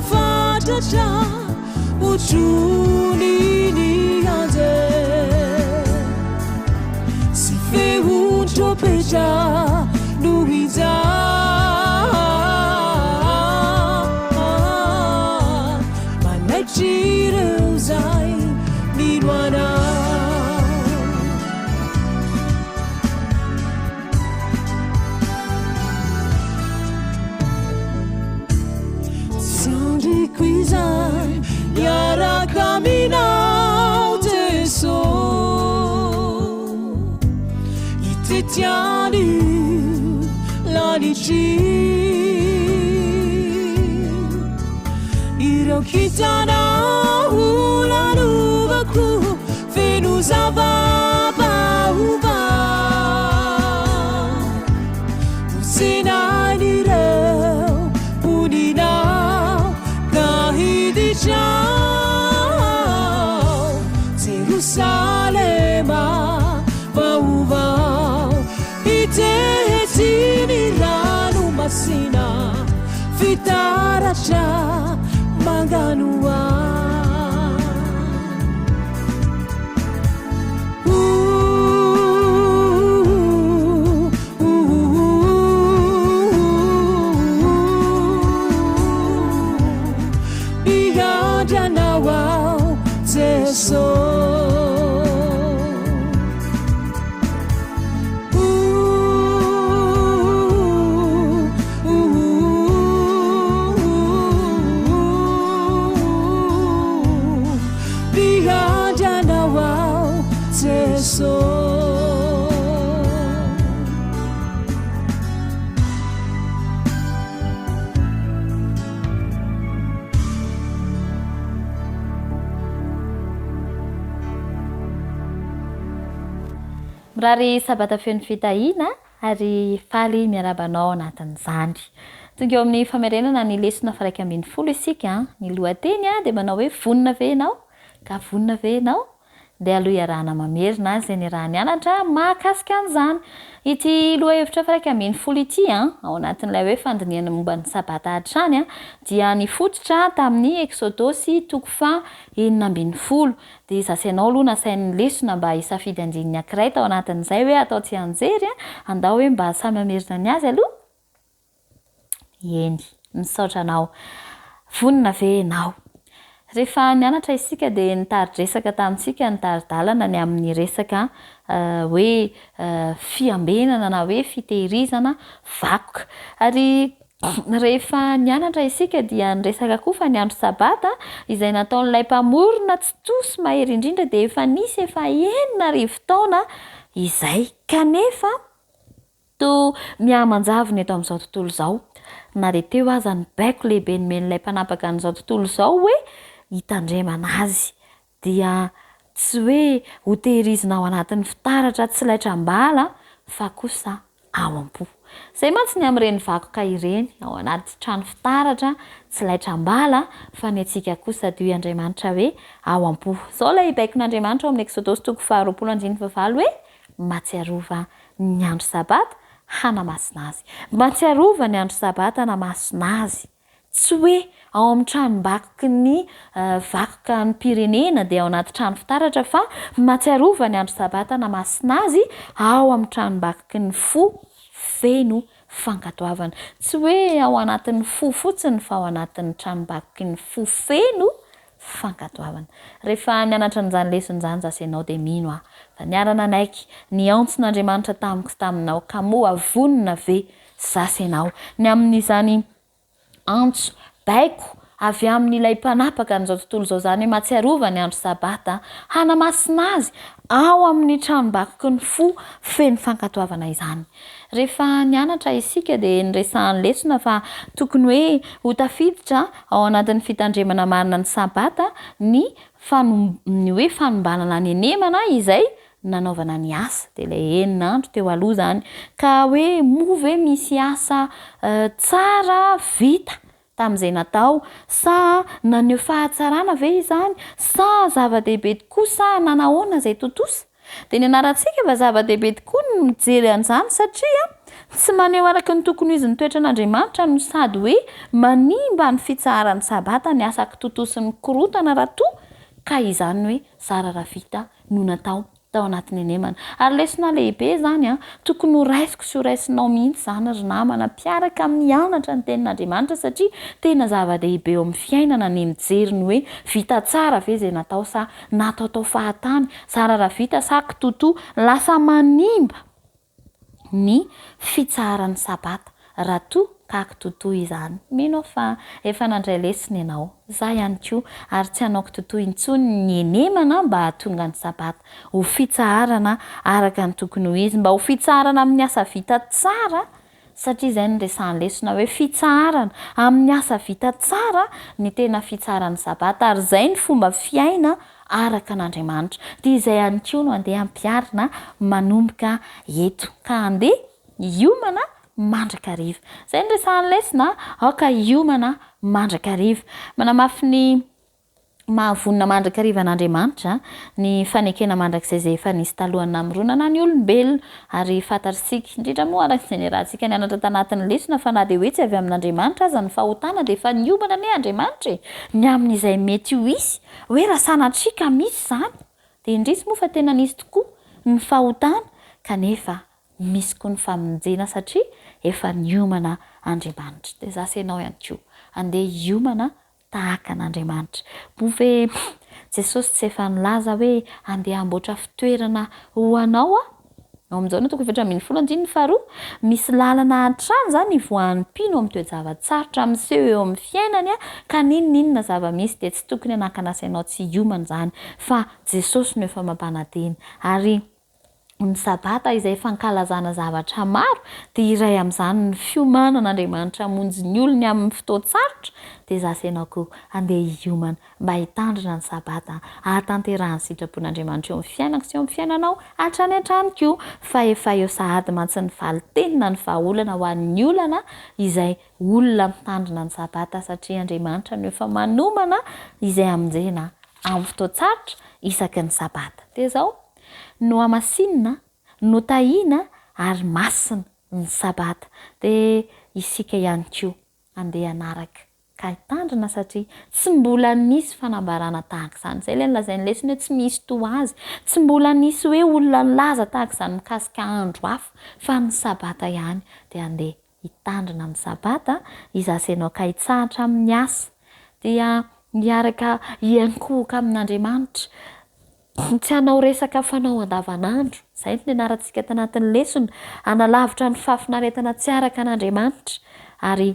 Speaker 3: fatratra hotronin'ny anjely sy feon-trompetra no injay manaitra ireo izay mino anao. Tsy andriko izay hiaraka aminao Jeso Hitety an'io lanitry Ireo kintana ho lalovako Feno zava-baovao Ho tsenain'ireo mponina ka hiditra ao Jerosalema vaovao Hitety ny ranomasina Fitaratra manganohano. Miandry anao aho Jeso. Miandry anao aho Jeso.
Speaker 8: Mirary sabata feno fitahiana ary faly miarahaba anao ao anatin'izany. Tonga eo amin'ny famerenana ny lesona faha-11 isika. Ny lohateny dia manao hoe Vonona ve ianao? Ka vonona ve ianao? Ndeha aloha iarahana mamerina izay niaraha-nianatra mahakasika an'izany. Ity lohahevitra faha-11 ity, ao anatin'ilay hoe fandinihana momba ny Sabata hatrany, dia nifototra tamin'ny Eksodosy toko faha 16. Dia izaho sy ianao aloha nasain'ny lesona mba hisafidy andininy ankiray tao anatin'izay hoe atao tsianjery, andao hoe mba samy hamerina ny azy aloha. Eny, misaotra anao. Vonona ve ianao? Rehefa nianatra isika dia nitari-dresaka tamintsika nitari-dalana ny amin'ny resaka hoe fiambenana na hoe fitehirizana vakoka. Ary rehefa nianatra isika dia niresaka koa fa ny andro sabata izay nataon'ilay Mpamorona tsitoha sy mahery indrindra dia efa nisy efa 6000 taona izay. Kanefa Toa miha-manjavona eto amin'izao tontolo izao, na dia teo aza ny baiko lehibe nomen'ilay mpanapaka an'izao tontolo izao hoe hitandremana azy, dia tsy hoe hotehirizina ao anatin'ny fitaratra tsy laitram-bala fa kosa ao am-po. Izay mantsy ny amin'ireny vakoka ireny, ao anaty trano fitaratra tsy laitram-bala, fa ny antsika kosa dia hoy Andriamanitra hoe ao am-po. Izao ilay baikon'Andriamanitra ao amin'ny Eksodosy toko faharoapolo andininy fahavalo hoe, Mahatsiarova ny andro Sabata hanamasina azy. Mahatsiarova ny andro Sabata hanamasina azy. Tsy hoe ao amin'ny tranombakoky ny vakoka ny pirenena dia ao anaty trano fitaratra fa mahatsiarova ny andro Sabata hanamasina azy ao amin'ny tranombakoky ny fo feno fankatoavana. Tsy hoe ao anatin'ny fo fotsiny fa ao anatin'ny tranombakoky ny fo feno fankatoavana. Rehefa nianatra an'izany lesona izany za sy ianao dia mino aho fa niara-nanaiky ny antson'Andriamanitra tamiko sy taminao ka moa vonona ve za sy ianao ny amin'izany antso, baiko, avy amin'ilay mpanapaka an'izao tontolo izao izany hoe mahatsiarova ny andro sabata hanamasina azy ao amin'ny tranombakoky ny fo feno fankatoavana izany. Rehefa nianatra isika dia niresahan'ny lesona fa tokony hoe ho tafiditra ao anatin'ny fitandremana marina ny Sabata ny ny hoe fanombanana ny henemana izay nanaovana ny asa, dia ilay enina andro teo aloha izany. Ka hoe moa ve misy asa tsara vita tamin'izay natao? Sa naneho fahatsarana ve izany? Sa zava-dehibe tokoa sa nanahoana izay tontosa? Dia nianarantsika fa zava-dehibe tokoa ny mijery an'izany satria tsy maneho araka ny tokony ho izy ny toetran'Andriamanitra no sady hoe manimba ny fitsaharan'ny Sabata ny asa kitotoa sy ny korontana raha toa ka izany hoe zara raha vita no natao tao anatin'ny henemana. Ary lesona lehibe izany an! Tokony ho raisiko sy ho raisinao mihitsy izany ry namana mpiaraka mianatra ny tenin'Andriamanitra satria tena zava-dehibe eo amin'ny fiainana ny mijery ny hoe vita tsara ve izay natao sa nataotao fahatany, zara raha vita sa kitotoa, lasa manimba ny fitsaharan'ny Sabata raha toa ka kitotoa izany. Mino aho fa efa nandray lesona ianao, izaho ihany koa, ary tsy hanao kitotoa intsony ny henemana mba hahatonga ny Sabata ho fitsaharana araka ny tokony ho izy, mba ho fitsaharana amin'ny asa vita tsara, satria izay no resahan'ny lesona hoe fitsaharana amin'ny asa vita tsara ny tena fitsaharan'ny Sabata, ary izay ny fomba fiaina araka an'Andriamanitra. Dia izay ihany koa no andeha hampiharina manomboka eto. Ka andeha hiomana mandrakariva. Izay no resahan'ny lesona, aoka hiomana mandrakariva. Manamafy ny maha vonona mandrakariva an'Andriamanitra ny fanekena mandrakizay izay efa nisy talohan'ny namoronana ny olombelona. Ary fantatr'isika, indrindra moa araka izay niarahantsika nianatra tanatin'ny lesona fa na dia hoe tsy avy amin'Andriamanitra aza ny fahotana dia efa niomana anie Andriamanitra e! ny amin'izay mety ho hisy Hoe raha sanatria ka misy izany, dia indrisy moa fa tena nisy tokoa ny fahotana, kanefa misy koa ny famonjena satria efa niomana Andriamanitra. Dia za sy ianao ihany koa, andeha hiomana tahaka an'Andriamanitra. Moa ve Jesosy tsy efa nilaza hoe andeha hamboatra fitoerana ho anao aho? Ao amin'ny Jaona toko 14 andininy faharoa, misy lalana hatrany izany ivoahan'ny mpino amin'ny toe-java-tsarotra miseho eo amin'ny fiainany ka n'inon'inona zava-misy dia tsy tokony hanakana sainao tsy hiomana izany fa Jesosy no efa mampanantena ary ny Sabata izay fankalazana zavatra maro dia iray amin'izany ny fiomanan'Andriamanitra hamonjy ny olony amin'ny fotoan-tsarotra dia za sy ianao koa andeha hiomana mba hitandrina ny Sabata hahatanterahan'ny sitrapon'Andriamanitra eo amin'ny fiainako sy eo amin'ny fiainanao hatrany hatrany koa, fa efa eo sahady mantsy ny valinteny na ny vahaolana ho an'ny olana izay olona mitandrina ny Sabata satria Andriamanitra no efa manomana izay hamonjena amin'ny fotoan-tsarotra isaky ny Sabata. Dia izao, nohamasinina, notahiana ary masina ny Sabata, dia isika ihany koa andeha hanaraka ka hitandrina satria tsy mbola nisy fanambarana tahaka izany. Izay ilay nolazain'ny lesona hoe tsy misy toa azy. Tsy mbola nisy hoe olona nilaza tahaka izany mikasika andro hafa fa ny sabata ihany. Dia andeha hitandrina ny sabata izaho sy ianao ka hitsahatra amin'ny asa. Dia hiaraka hiankohoka amin'Andriamanitra. Tsy hanao resaka fanao andavanandro. Izay no nianarantsika tanatin'ny lesona. Hanalavitra ny fahafinaretana tsy araka an'Andriamanitra. Ary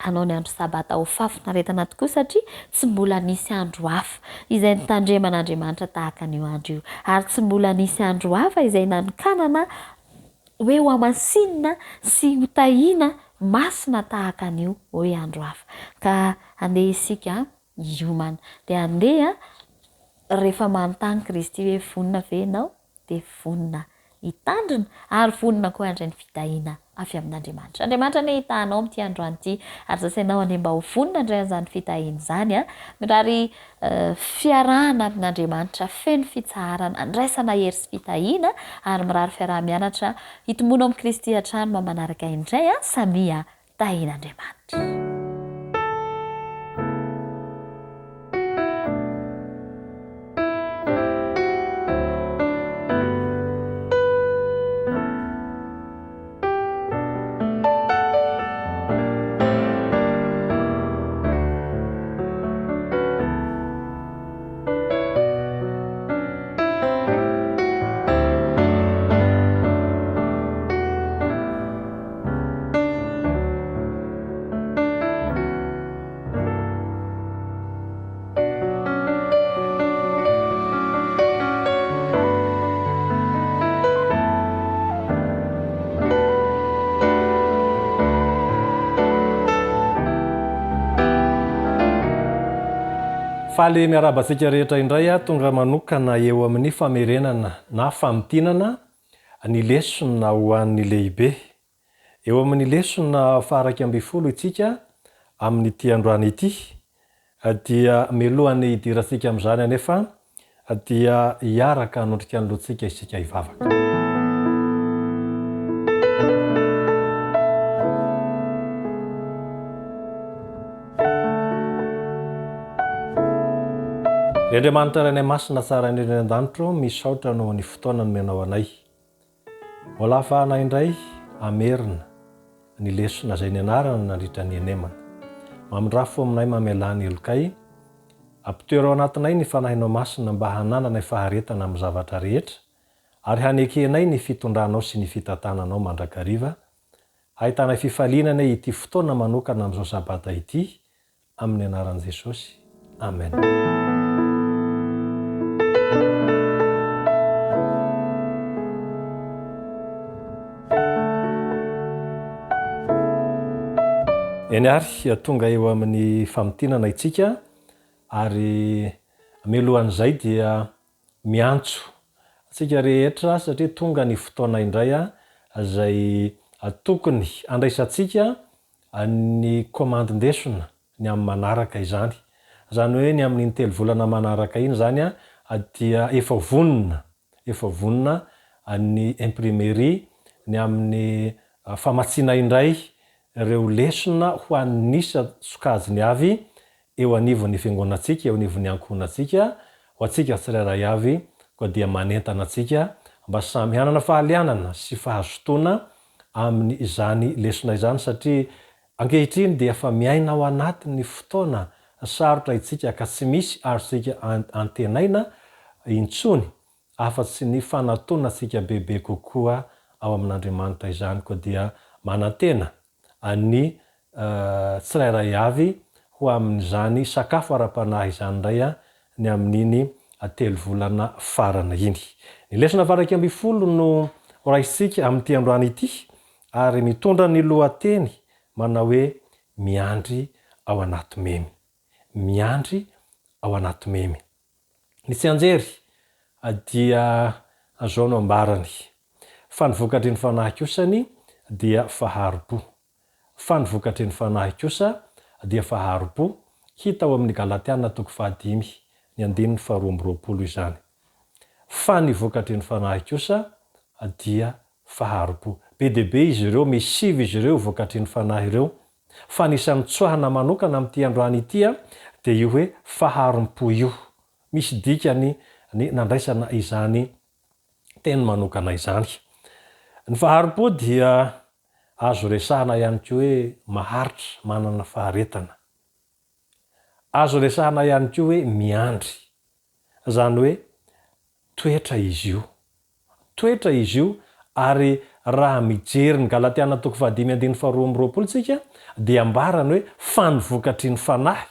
Speaker 8: hanao ny andro Sabata ho fahafinaretana tokoa satria tsy mbola nisy andro hafa izay nitandreman'Andriamanitra tahaka an'io andro io, ary tsy mbola nisy andro hafa izay nanokanana hoe hohamasinina sy hotahiana masina tahaka an'io hoe andro hafa. Ka andeha isika hiomana. Dia andeha rehefa manontany Kristy hoe vonona ve ianao? dia vonona hitandrina ary vonona koa handray ny fitahiana avy amin'Andriamanitra. Andriamanitra anie hitaha anao amin'ity androany ity ary sasainao anie mba ho vonona handray an'izany fitahiana izany a. Mirary fiarahana amin'Andriamanitra feno fitsaharana, andraisana hery sy fitahiana ary mirary fiaraha-mianatra hitomboana ao amin'i Kristy hatrany mba manaraka indray a. Samia tahin'Andriamanitra.
Speaker 9: Faly miarahaba antsika rehetra indray aho tonga manokana eo amin'ny famerenana na famintinana ny lesona ho an'ny lehibe. Eo amin'ny lesona faha-11 isika amin'ity androany ity. Dia mialohan'ny hidirantsika amin'izany anefa dia hiaraka hanondrika ny lohantsika isika hivavaka. Ry Andriamanitra Rainay Masina tsara indrindra any an-danitra ô, misaotra noho ny fotoana nomenao anay. Mbola ahafahana indray hamerina ny lesona izay nianarana nandritra ny henemana. Mamindrafo aminay mamelà ny helokay, ampitoero ao anatinay ny Fanahinao Masina mba hanananay faharetana amin'ny zavatra rehetra ary hanekenay ny fitondranao sy ny fitantananao mandrakariva Hahitanay fifaliana anie ity fotoana manokana amin'izao Sabata ity, amin'ny anaran'i Jesosy. Amen. Eny ary, tonga eo amin'ny famintinana itsika, ary mialohan'izay dia Miantso antsika rehetra satria tonga ny fotoana indray izay tokony handraisantsika ny komandin-desona ny amin'ny manaraka izany. Izany hoe ny amin'iny telovolana manaraka iny izany dia efa vonona, efa vonona ny imprimerie ny amin'ny famatsiana indray ireo lesona ho an'ny isan-tsokajiny avy eo anivon'ny fiangonantsika, eo anivon'ny ankohonantsika, ho antsika tsirairay avy, koa dia manentana antsika mba samy hanana fahalianana sy fahazotoana amin' izany lesona izany satria ankehitriny dia efa miaina ao anatin' ny fotoana sarotra itsika ka tsy misy azontsika antenaina intsony afa-tsy ny fanatonantsika bebe kokoa ao amin' Andriamanitra izany koa dia manantena an'ny tsirairay avy ho amin'izany sakafo ara-panahy izany indray ny amin'iny telovolana farany iny. Ny lesona faha-11 no horaisintsika amin'ity androany ity ary mitondra ny lohateny manao hoe Miandry ao anaty memy. Miandry ao anaty memy. Ny tsianjery dia izao no ambarany, Fa ny vokatry ny Fanahy kosany dia fahari-po. Fa ny vokatry ny Fanahy kosa dia fahari-po, hita ao amin'ny Galatiana toko fahadimy, ny andininy faharoa amby 20 izany. Fa ny vokatry ny Fanahy kosa dia fahari-po. Be dia be izy ireo, misy sivy izy ireo vokatry ny Fanahy ireo, Fa ny isan'ny tsoahana manokana amin'ity androany ity dia io hoe faharom-po io. Misy dikany ny nandraisana izany teny manokana izany. Ny faharom-po dia azo resahana ihany koa hoe maharitra, manana faharetana. Azo resahana ihany koa hoe miandry. Izany hoe toetra izy io. Toetra izy io ary raha mijery ny Galatiana toko fahadimy andininy faharoa amby 20 tsika dia ambarany hoe fa ny vokatry ny Fanahy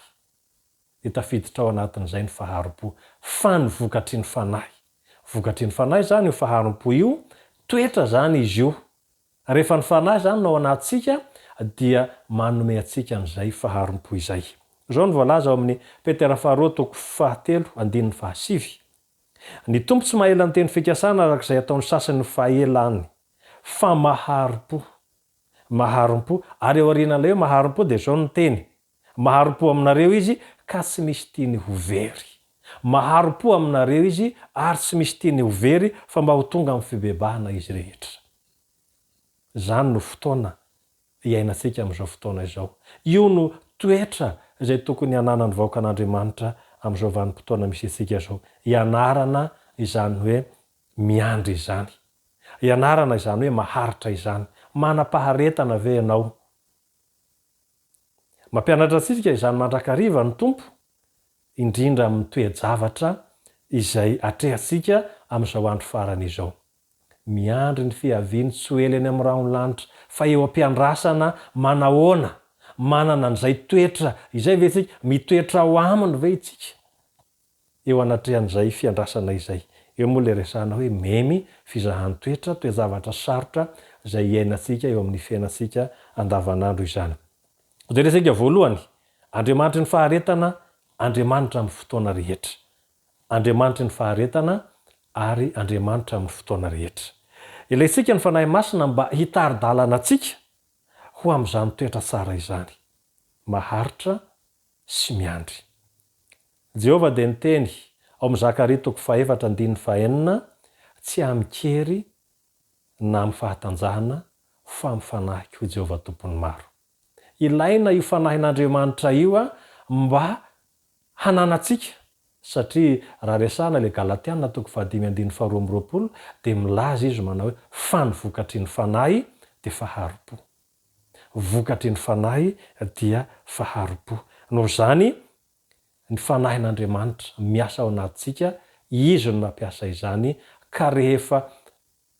Speaker 9: dia tafiditra ao anatin'izay ny faharom-po. Fa ny vokatry ny Fanahy. Vokatry ny Fanahy izany io faharom-po io, toetra izany izy io. Rehefa ny Fanahy izany no ao anatintsika dia manome antsika an'izay faharom-po izay. Izao no voalaza ao amin'ny Petera faharoa toko fahatelo andininy fahasivy, Ny Tompo tsy mahela ny teny fikasana araka izay ataon'ny sasany ho fahelany, fa maharom-po. Maharom-po. Ary ao aorianan'ilay hoe maharom-po dia izao no teny, Maharom-po aminareo Izy ka tsy misy tiany ho very. Maharom-po aminareo Izy ary tsy misy tiany ho very fa mba ho tonga amin'ny fibebahana izy rehetra. Izany no fotoana iainantsika amin'izao fotoana izao. Io no toetra izay tokony hananan'ny vahoakan'Andriamanitra amin'izao vanim-potoana misy antsika izao. Ianarana izany hoe miandry izany. Ianarana izany hoe maharitra izany. Manam-paharetana ve ianao? Mampianatra antsika izany mandrakariva ny Tompo, indrindra amin'ny toe-javatra izay atrehantsika amin'izao andro farany izao. Miandry ny fiaviany tsy ho ela eny amin'ny rahon'ny lanitra, fa eo am-piandrasana manahoana? Manana an'izay toetra izay ve isika? Mitoetra ao Aminy ve isika? Eo anatrehan'izay fiandrasana izay. Eo moa ilay resahana hoe memy, fizahan-toetra, toe-javatra sarotra izay iainantsika eo amin'ny fiainantsika andavanandro izany. Hojerentsika voalohany, Andriamanitry ny faharetana, Andriamanitra amin'ny fotoana rehetra. Andriamanitry ny faharetana ary Andriamanitra amin'ny fotoana rehetra. Ilaintsika ny Fanahy Masina mba hitari-dalana antsika ho amin'izany toetra tsara izany. Maharitra sy miandry. Jehovah dia niteny, Ao amin'ny Zakaria toko fahefatra andininy fahenina, Tsy amin-kery na amin'ny fahatanjahana, fa amin'ny fanahiko, hoy Jehovah Tompon'ny maro. Ilaina io fanahin'Andriamanitra io mba hananantsika, satria raha resahana ilay Galatiana toko fahadimy andininy faharoa amby roapolo dia milaza izy manao hoe fa ny vokatry ny fanahy dia fahari-po. Vokatry ny fanahy dia fahari-po. Noho izany, ny fanahin'Andriamanitra miasa ao anatintsika, Izy no mampiasa izany, ka rehefa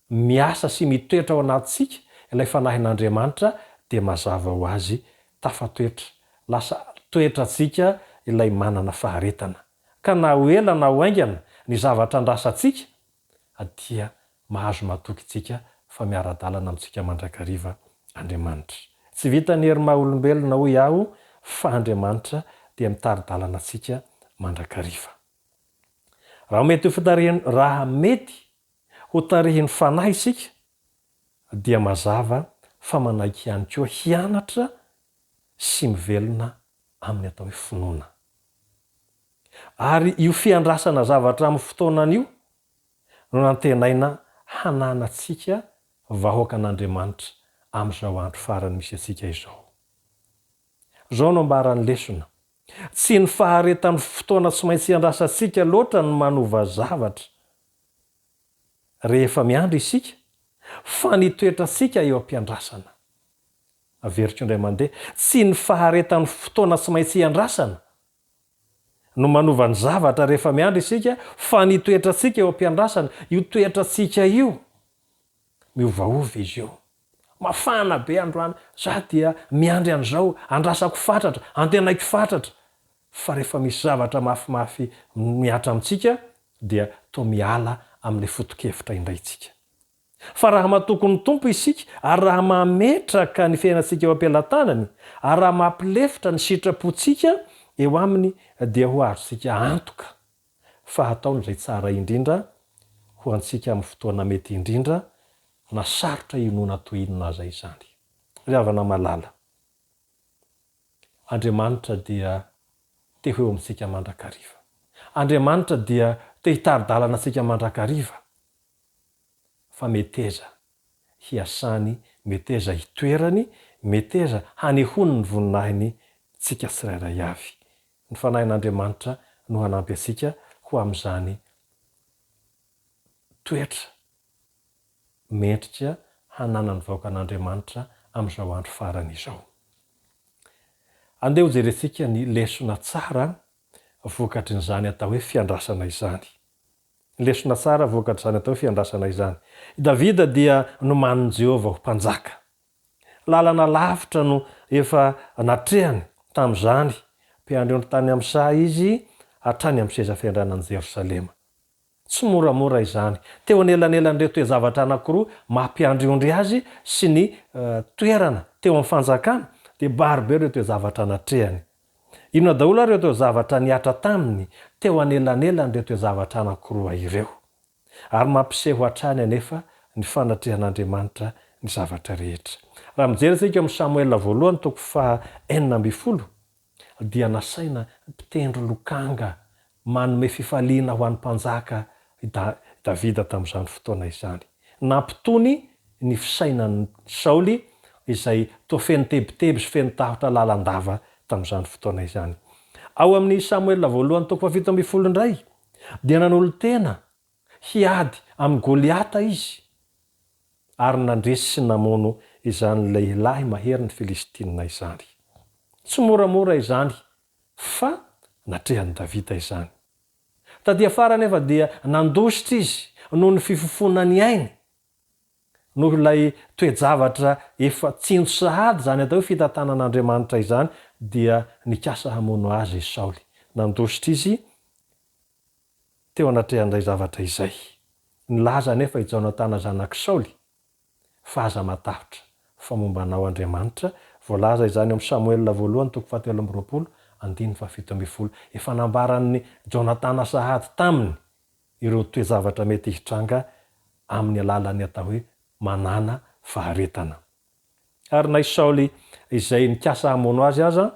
Speaker 9: miasa sy mitoetra ao anatintsika ilay Fanahin'Andriamanitra dia mazava ho azy tafatoetra, lasa toetrantsika ilay manana faharetana. Ka na ho ela na ho haingana ny zavatra andrasantsika dia mahazo matoky tsika fa miara-dalana amintsika mandrakariva Andriamanitra. Tsy vitan'ny hery maha olombelona hoy aho fa Andriamanitra dia mitari-dalana antsika mandrakariva. Raha mety ho fitarihan raha mety ho tarihin'ny Fanahy isika dia mazava fa manaiky ihany koa hianatra sy mivelona amin'ny atao hoe finoana. Ary io fiandrasana zavatra amin'ny fotoanany io no nantenaina hananantsika vahoakan'Andriamanitra amin'izao andro farany misy antsika izao. Izao no ambaran'ny lesona, Tsy ny faharetan'ny fotoana tsy maintsy iandrasantsika loatra no manova zavatra rehefa miandry isika, fa ny toetrantsika eo am-piandrasana. Averiko indray mandeha, tsy ny faharetan'ny fotoana tsy maintsy iandrasana no manova ny zavatra rehefa miandry isika, fa ny toetrantsika eo am-piandrasana. Io toetrantsika io, miovaova izy io. Mafana be androany, za dia miandry an'izao, andrasako fatratra, antenaiko fatratra. Fa rehefa misy zavatra mafimafy mihatra amintsika dia toa miala amin'ilay foto-kevitra indray isika. Fa raha matoky ny Tompo isika ary raha mametraka ny fiainantsika eo am-pelatanany ary raha mampilefitra ny sitrapontsika eo Aminy dia ho azontsika antoka fa hataony izay tsara indrindra ho antsika amin'ny fotoana mety indrindra na sarotra inoana toy inona aza izany. Ry havana malala, Andriamanitra dia te ho eo amintsika mandrakariva. Andriamanitra dia te hitari-dalana antsika mandrakariva. Fa meteza hiasany, meteza hitoerany, meteza hanehoany ny voninahiny tsika tsirairay avy. Ny Fanahin'Andriamanitra no hanampy antsika ho amin'izany toetra mendrika hananan'ny vahoakan'Andriamanitra amin'izao andro farany izao. Andeha hojerentsika ny lesona tsara vokatrin'izany atao hoe fiandrasana izany. Ny lesona tsara vokatr'izany atao hoe fiandrasana izany. I Davida dia nomanin'i Jehovah ho mpanjaka. Lalana lavitra no efa natrehany tamin'izany, mpiandry ondry tany amin'ny saha izy hatrany amin'ny seza fiandrianan'i Jerosalema. Tsy moramora izany. Teo anelanelan'ireo toe-javatra anankiroa maha mpiandry ondry azy sy ny toerana teo amin'ny fanjakana, dia maro be ireo toe-javatra natrehany. Inona daholo ary ireo toe-javatra nihatra taminy teo anelanelan'ireo toe-javatra anankiroa ireo? Ary mampiseho hatrany anefa ny fanatrehan'Andriamanitra ny zavatra rehetra. Raha mijery isika eo amin'ny Samoela voalohany toko faha 16, dia nasaina mpitendry lokanga manome fifaliana ho an'ny mpanjaka i Davida tamin'izany fotoana izany. Nampitony ny fisainan'i Saoly izay toa feno tebiteby sy feno tahotra lalandava tamin'izany fotoana izany. Ao amin'ny Samoela voalohany toko fahafito ambin'ny folo indray dia nanolo-tena hiady amin'i Goliata izy ary nandresy sy namono izany lehilahy maherin'ny Filistina izany. Tsy moramora izany fa natrehan'i Davida izany. Taty afara anefa dia nandositra izy noho ny fifofoana ny ainy, noho ilay toe-javatra efa tsinjo sahady izany atao hoe fitantanan'Andriamanitra izany dia nikasa hamono azy i Saoly. Nandositra izy teo anatrehan'ilay zavatra izay. Nilaza anefa i Jonatana zanak'i Saoly fa aza matahotra, fa momba anao Andriamanitra, voalaza izany ao amin'ny Samoela voalohany toko fahatelo amby roapolo andininy fahafito ambin'ny folo. Efa nambaran'i Jonatana sahady taminy ireo toe-javatra mety hitranga amin'ny alalan'ny atao hoe manàna faharetana. Ary na i Saoly izay nikasa hamono azy aza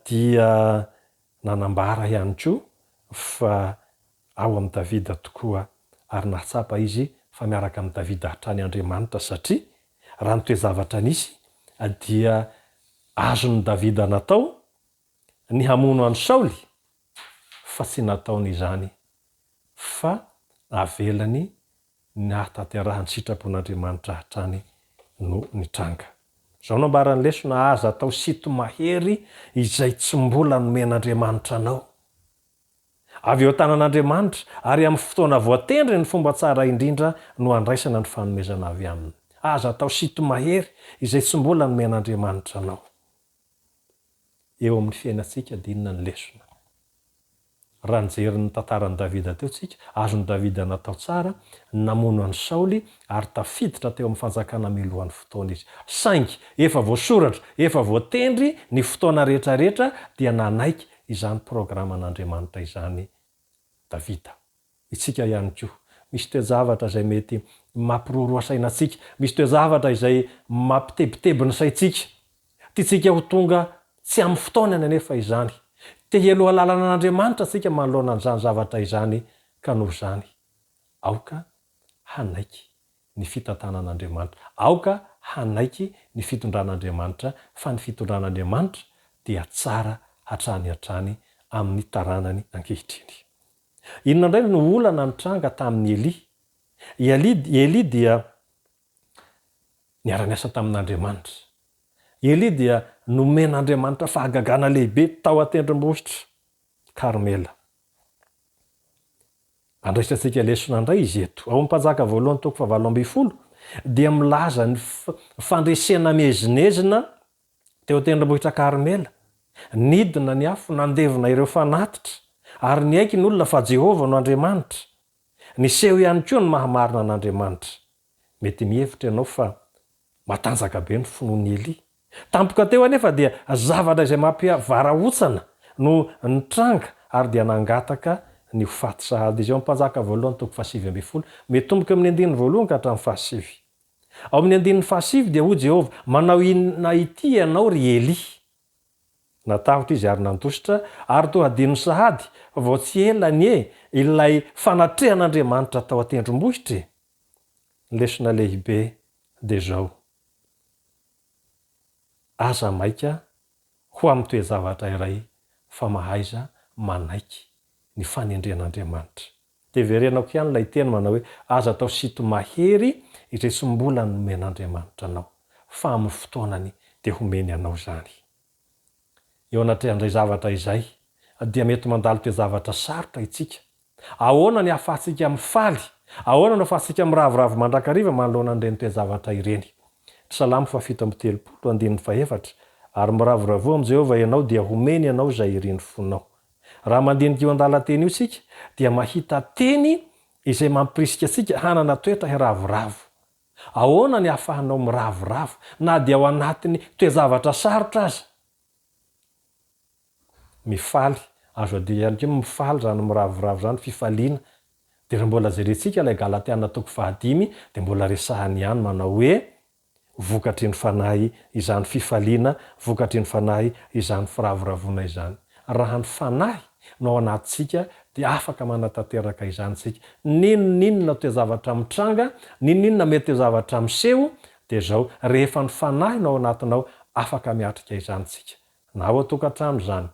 Speaker 9: dia nanambara ihany koa fa. ao amin'i Davida tokoa ary nahatsapa izy fa miaraka amin'i Davida hatrany Andriamanitra satria raha ny toe-javatra nisy dia azon'i Davida natao ny hamono an'i Saoly fa tsy nataony izany fa avelany ny hahatanterahan'ny sitrapon'Andriamanitra hatrany no nitranga. Izao no ambaran'ny lesona, Aza atao sinto-mahery izay tsy mbola nomen'Andriamanitra anao. Avy eo an-tanan'Andriamanitra, ary amin'ny fotoana voatendriny ny fomba tsara indrindra no handraisana ny fanomezana avy Aminy. Aza atao sinto-mahery izay tsy mbola nomen'Andriamanitra anao. Eo amin'ny fiainantsika dia inona ny lesona? Raha nijery ny tantaran'i Davida teo tsika, azon'i Davida natao tsara ny namono an'i Saoly ary tafiditra teo amin'ny fanjakana milohan'ny fotoana izy. Saingy efa voasoratra, efa voatendry ny fotoana rehetra rehetra dia nanaiky izany programan'Andriamanitra izany Davida. Isika ihany koa. Misy toe-javatra izay mety mampiroroa saina antsika, misy toe-javatra izay mampitebiteby ny saintsika. Tiantsika ho tonga tsy amin'ny fotoanany anefa izany. Te hialoha lalana an'Andriamanitra isika manoloana an'izany zavatra izany, ka noho izany, aoka hanaiky ny fitantanan'Andriamanitra. Aoka hanaiky ny fitondran'Andriamanitra, fa ny fitondran'Andriamanitra dia tsara hatrany hatrany amin'ny taranany ankehitriny. Inona indray no olana nitranga tamin'i Elia? I Elia dia niara-niasa tamin'Andriamanitra. I Elia dia nomen'Andriamanitra fahagagana lehibe tao an-tendrombohitra Karmela. Andraisantsika lesona indray izy eto. Ao amin'ny Mpanjaka voalohany toko fahavalo ambinifolo dia milaza ny fandresena miezinezina Teo an-tendrombohitra Karmela, nidina ny afo nandevona ireo fanatitra, ary niaiky ny olona fa Jehovah no Andriamanitra. Niseho ihany koa ny maha-marina an'Andriamanitra. Mety mihevitra ianao fa matanjaka be ny finoan'i Elia. Tampoka teo anefa dia zavatra izay mampivarahontsana no nitranga ary dia nangataka ny ho faty sahady izy. Eo amin'ny Mpanjaka voalohany toko fahasivy ambinifolo, mitomboka eo amin'ny andininy voalohany ka hatramin'ny fahasivy. Ao amin'ny andininy fahasivy dia hoy Jehovah, Manao inona ity ianao, ry Elia? Natahotra izy ary nandositra, ary toa hadinony sahady fa vao tsy ela anie ilay fanatrehan'Andriamanitra tao an-tendrombohitra e! Ny lesona lehibe dia izao, Aza maika ho amin'ny toe-javatra iray fa mahaiza manaiky ny fanendren'Andriamanitra. Dia verenako ihany ilay teny manao hoe aza atao sinto-mahery izay tsy mbola nomen'Andriamanitra anao, fa amin'ny fotoanany dia homeny anao izany. Eo anatrehan'izay zavatra izay, dia mety mandalo toe-javatra sarotra itsika. Ahoana ny ahafahantsika mifaly? Ahoana no ahafahantsika miravoravo mandrakariva manoloana an'ireny toe-javatra ireny? Salamo fahafito amby telopolo, andininy fahefatra, Ary miravoravoa amin'i Jehovah ianao, dia homeny anao izay irin'ny fonao. Raha mandinika io andalan-teny io isika, dia mahita teny izay mampirisika antsika hanana toetra hiravoravo. Ahoana ny ahafahanao miravoravo na dia ao anatin'ny toe-javatra sarotra aza? Mifaly, azo adika ihany koa mifaly izany miravoravo izany, fifaliana. Dia raha mbola jerentsika ilay Galatiana toko fahadimy dia mbola resahany ihany manao hoe, Vokatry ny Fanahy izany fifaliana, vokatry ny Fanahy izany firavoravoana izany. Raha ny Fanahy no ao anatintsika dia afaka manatanteraka izany isika. N'inon'inona toe-javatra mitranga, n'inon'inona mety toe-javatra miseho, dia izao, rehefa ny Fanahy no ao anatinao, afaka miatrika izany isika. Na ao an-tokantrano izany,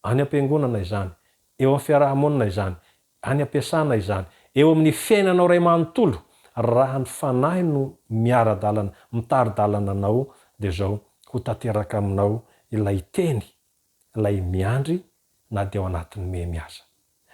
Speaker 9: any am-piangonana izany, eo amin'ny fiaraha-monina izany, any am-piasana izany, eo amin'ny fiainanao iray manontolo, raha ny Fanahy no miara-dalana, mitari-dalana anao, dia izao, ho tanteraka aminao ilay teny, ilay miandry na dia ao anatin'ny memy aza.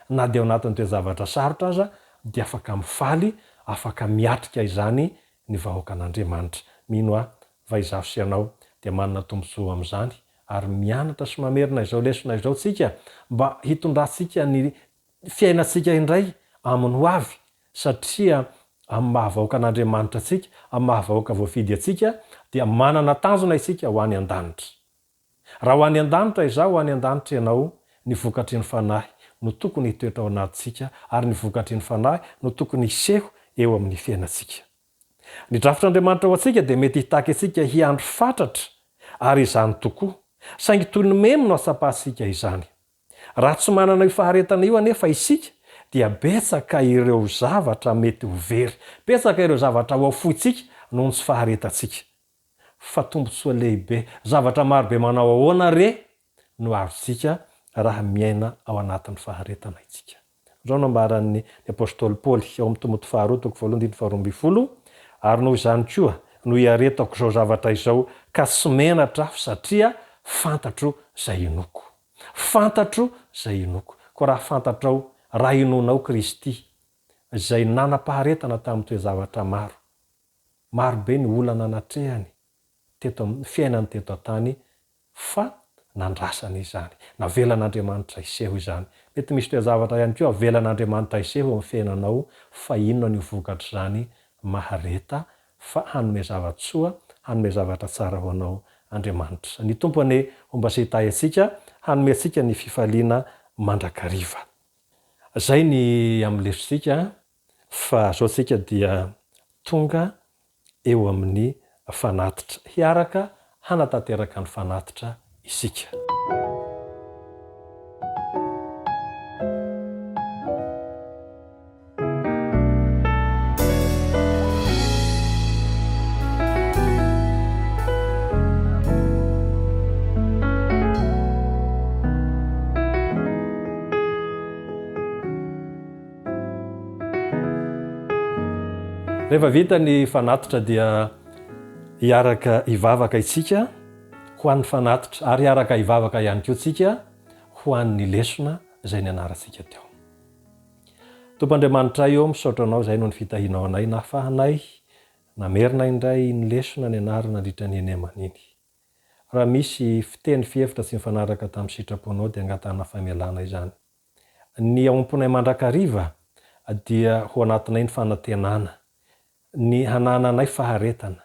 Speaker 9: Na dia ao anatin'ny toe-javatra sarotra aza, dia afaka mifaly, afaka miatrika izany ny vahoakan'Andriamanitra. Mino aho fa izaho sy ianao dia manana tombontsoa amin'izany, ary mianatra sy mamerina izao lesona izao tsika mba hitondrantsika ny fiainantsika indray amin'ny ho avy, satria amin'ny maha vahoakan'Andriamanitra antsika, amin'ny maha vahoaka voafidy antsika, dia manana tanjona isika ho any an-danitra. Raha ho any an-danitra izaho, ho any an-danitra ianao, ny vokatry ny Fanahy no tokony hitoetra ao anatintsika ary ny vokatry ny Fanahy no tokony hiseho eo amin'ny fiainantsika. Ny drafitr'Andriamanitra ho antsika dia mety hitaky antsika hiandry fatratra, ary izany tokoa. Saingy toy ny memy no hatsapantsika izany. Raha tsy manana io faharetana io anefa isika, dia betsaka ireo zavatra mety ho very, betsaka ireo zavatra ho afointsika noho ny tsy faharetantsika. Fa tombontsoa lehibe, zavatra marobe manao ahoana re no azontsika raha miaina ao anatin'ny faharetana isika? Izao no ambaran'ny apostoly Paoly ao amin'ny Timoty faharoa toko voalohany andininy faharoambinifolo, Ary noho izany koa no iaretako izao zavatra izao, ka tsy menatra aho, satria fantatro izay inoako. Fantatro izay inoako. Koa raha fantatrao, raha inoanao Kristy, izay nanam-paharetana tamin'ny toe-javatra maro, maro be ny olana natrehany teto amin'ny fiainany teto an-tany, fa nandrasana izany. Navelan'Andriamanitra hiseho izany. Mety misy toe-javatra ihany koa avelan'Andriamanitra hiseho eo amin'ny fiainanao, fa inona no vokatr'izany? Mahareta fa hanome zava-tsoa, hanome zavatra tsara ho anao Andriamanitra. Ny Tompo anie homba sy hitahy antsika, hanome antsika ny fifaliana mandrakariva. Izay ny amin'ny lesontsika fa zao tsika dia tonga eo amin'ny fanatitra. Hiaraka hanatanteraka ny fanatitra isika. Rehefa vita ny fanatitra dia hiaraka hivavaka isika ho an'ny fanatitra ary hiaraka hivavaka ihany koa tsika ho an'ny lesona izay nianarantsika teo. Tompo Andriamanitray ô, misaotra Anao izahay noho ny fitahianao anay nahafahanay namerina indray iny lesona nianarana nandritra ny eny aman iny. Raha misy fiteny fihevitra tsy mifanaraka tamin'ny sitraponao dia angatahana famelana izany. Ny ao am-ponay mandrakariva dia ho anatinay ny fanantenana, ny hanananay faharetana,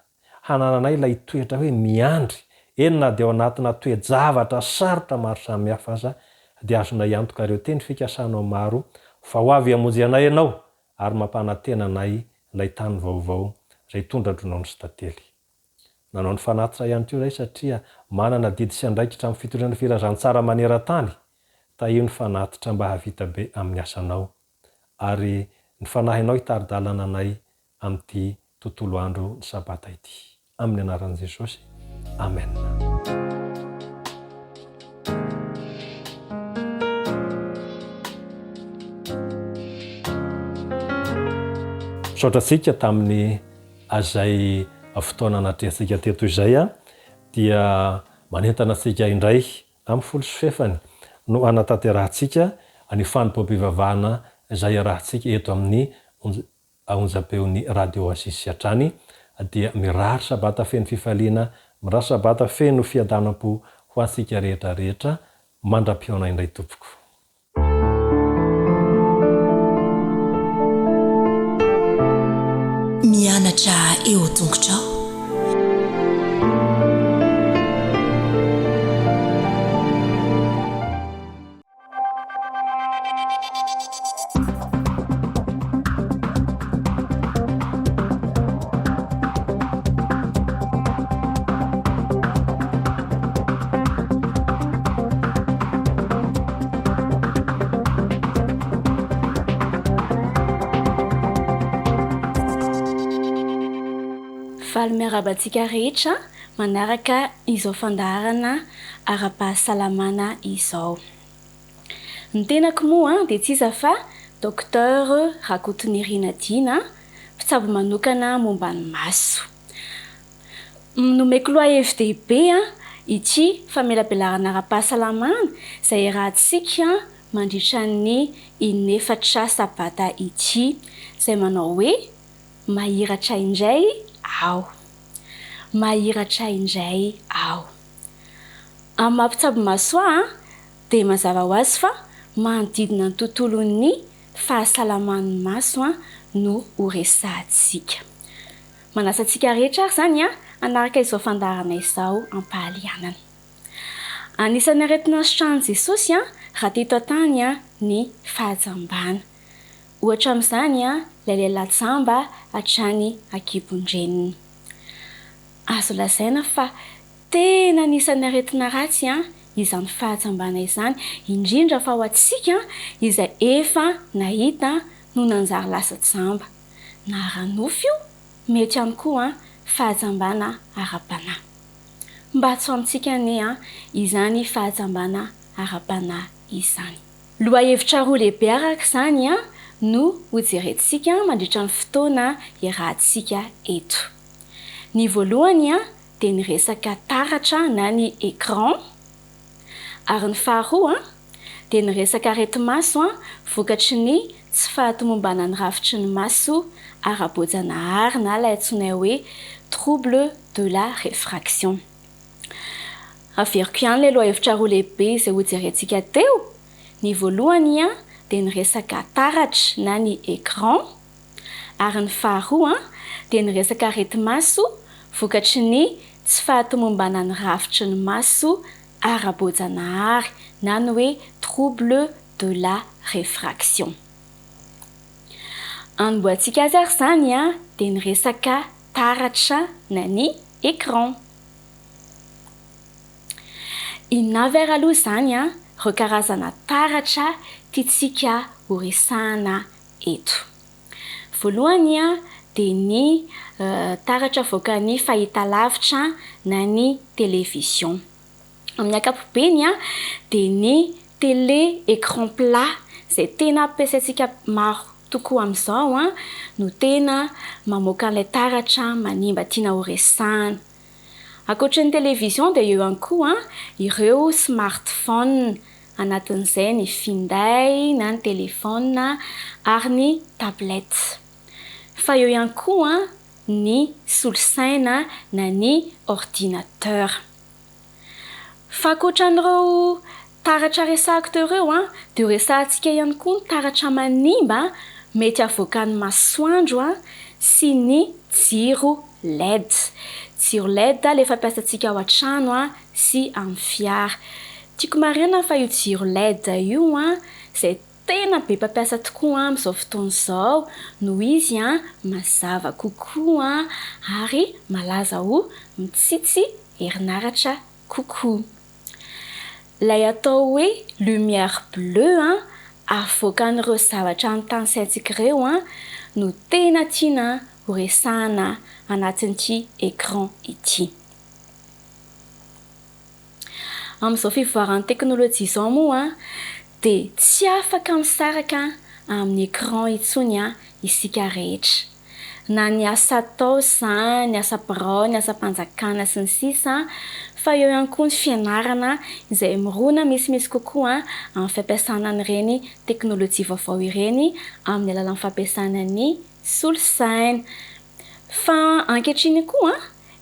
Speaker 9: hanananay ilay toetra hoe miandry, eny na dia ao anatina toe-javatra sarotra maro samihafa aza, dia azonay antoka ireo teny fikasanao maro fa ho avy hamonjy anay Ianao ary mampanantena anay ilay tany vaovao izay tondra-dronono sy tantely. Nanao ny fanatitra ihany koa izahay satria manana adidy sy andraikitra amin'ny fitoriana ny filazantsara maneran-tany. Tahio ny fanatitra mba hahavita be amin'ny asanao. Ary ny Fanahinao hitari-dalana anay amin'ity tontolo andro ny Sabata ity. Amin'ny anaran'i Jesosy. Amena. Misaotra antsika tamin'ny Izay fotoana natrehantsika teto izay dia manentana antsika indray amin'ny folosofefany no hanatanterahantsika ny fanompoam-pivavahana izay iarahantsika eto amin'ny onjam-peon'ny Radio Oasis hatrany dia mirary sabata feno fifaliana, mirary sabata feno fiadanam-po ho antsika rehetra rehetra mandra-pihaona indray tompoko.
Speaker 10: Mianatra eo tongotrao.
Speaker 11: Faly miarahaba antsika rehetra manaraka izao fandaharana ara-pahasalamana izao. Ny tenako moa dia tsy iza fa Docteur Rakotonirina Dina, mpitsabo manokana momba ny maso. Nomeko lohahevi-dehibe ity famelabelarana ara-pahasalamana izay iarahantsika mandritra ny in'efatra sabata ity, izay manao hoe, Mahiratra indray aho. Mahiratra indray aho. Amin'ny maha mpitsabo maso ahy dia mazava ho azy fa manodidina ny tontolon'ny fahasalaman'ny maso no horesahantsika. Manasa antsika rehetra ary izany hanaraka izao fandaharana izao am-pahalianana. Anisan'ny aretina nositranin'i Jesosy raha teto an-tany ny fahajambana. Ohatra amin'izany ilay lehilahy jamba hatrany an-kibon-dreniny. Azo lazaina fa tena anisan'ny aretina ratsy. izany fahajambana izany, indrindra fa ho antsika izay efa nahita no nanjary lasa jamba. Na ara-nofo io, mety ihany koa fahajambana ara-panahy. Mba tsy ho amintsika anie izany fahajambana ara-panahy izany. Lohahevitra roa lehibe araka izany no hojerentsika mandritra ny fotoana iarahantsika eto. Ny voalohany dia ny resaka taratra na ny écran, ary ny faharoa dia ny resaka areti-maso vokatry ny tsy fahatomombanan'ny rafitry ny maso ara-boajanahary na ilay antsoinay hoe trouble de la réfraction. Averiko ihany ilay lohahevitra roa lehibe izay hojerentsika teo, ny voalohany dia ny resaka taratra na ny écran, Ary ny faharoa dia ny resaka areti-maso vokatry ny tsy fahatomombanan'ny rafitry ny maso ara-boajanahary na ny hoe trouble de la réfraction. Anombohantsika azy ary izany dia ny resaka taratra na ny écran. Inona avy ary aloha izany ireo karazana taratra tiantsika horesahana eto. Voalohany dia ny taratra avoakan'ny fahitalavitra na ny télévision. Amin'ny ankapobeny dia ny télé écran plat izay tena ampiasaintsika maro tokoa amin'izao no tena mamoaka an'ilay taratra manimba tiana horesahana. Ankoatry ny télévision dia eo ihany koa ireo smartphone, anatin'izay ny finday na ny telefaonina ary ny tablette. Fa eo ihany koa ny solosaina na ny ordinateur. Fa ankoatran'ireo taratra resahiko teo ireo dia ho resahantsika ihany koa ny taratra manimba mety avoakan'ny masoandro sy ny jiro led. Jiro led ilay fampiasantsika ao an-trano sy amin'ny fiara. Tiako marihana fa io jiro led io izay tena be mpampiasa tokoa amin'izao fotoana izao noho izy mazava kokoa ary malaza ho mitsitsy herinaratra kokoa. Ilay atao hoe lumière bleue avoakan'ireo zavatra notanisaintsika ireo no tena tiana horesahana anatin'ity écran ity. Amin'izao fivoaran'ny teknolojia izao moa dia tsy afaka misaraka amin'ny écran intsony isika rehetra. Na ny asa atao izany, ny asa birao, ny asam-panjakana sy ny sisa fa eo ihany koa ny fianarana izay mirona misimisy kokoa amin'ny fampiasana an'ireny teknolojia vaovao ireny amin'ny alalan'ny fampiasana ny solosaina. Fa ankehitriny koa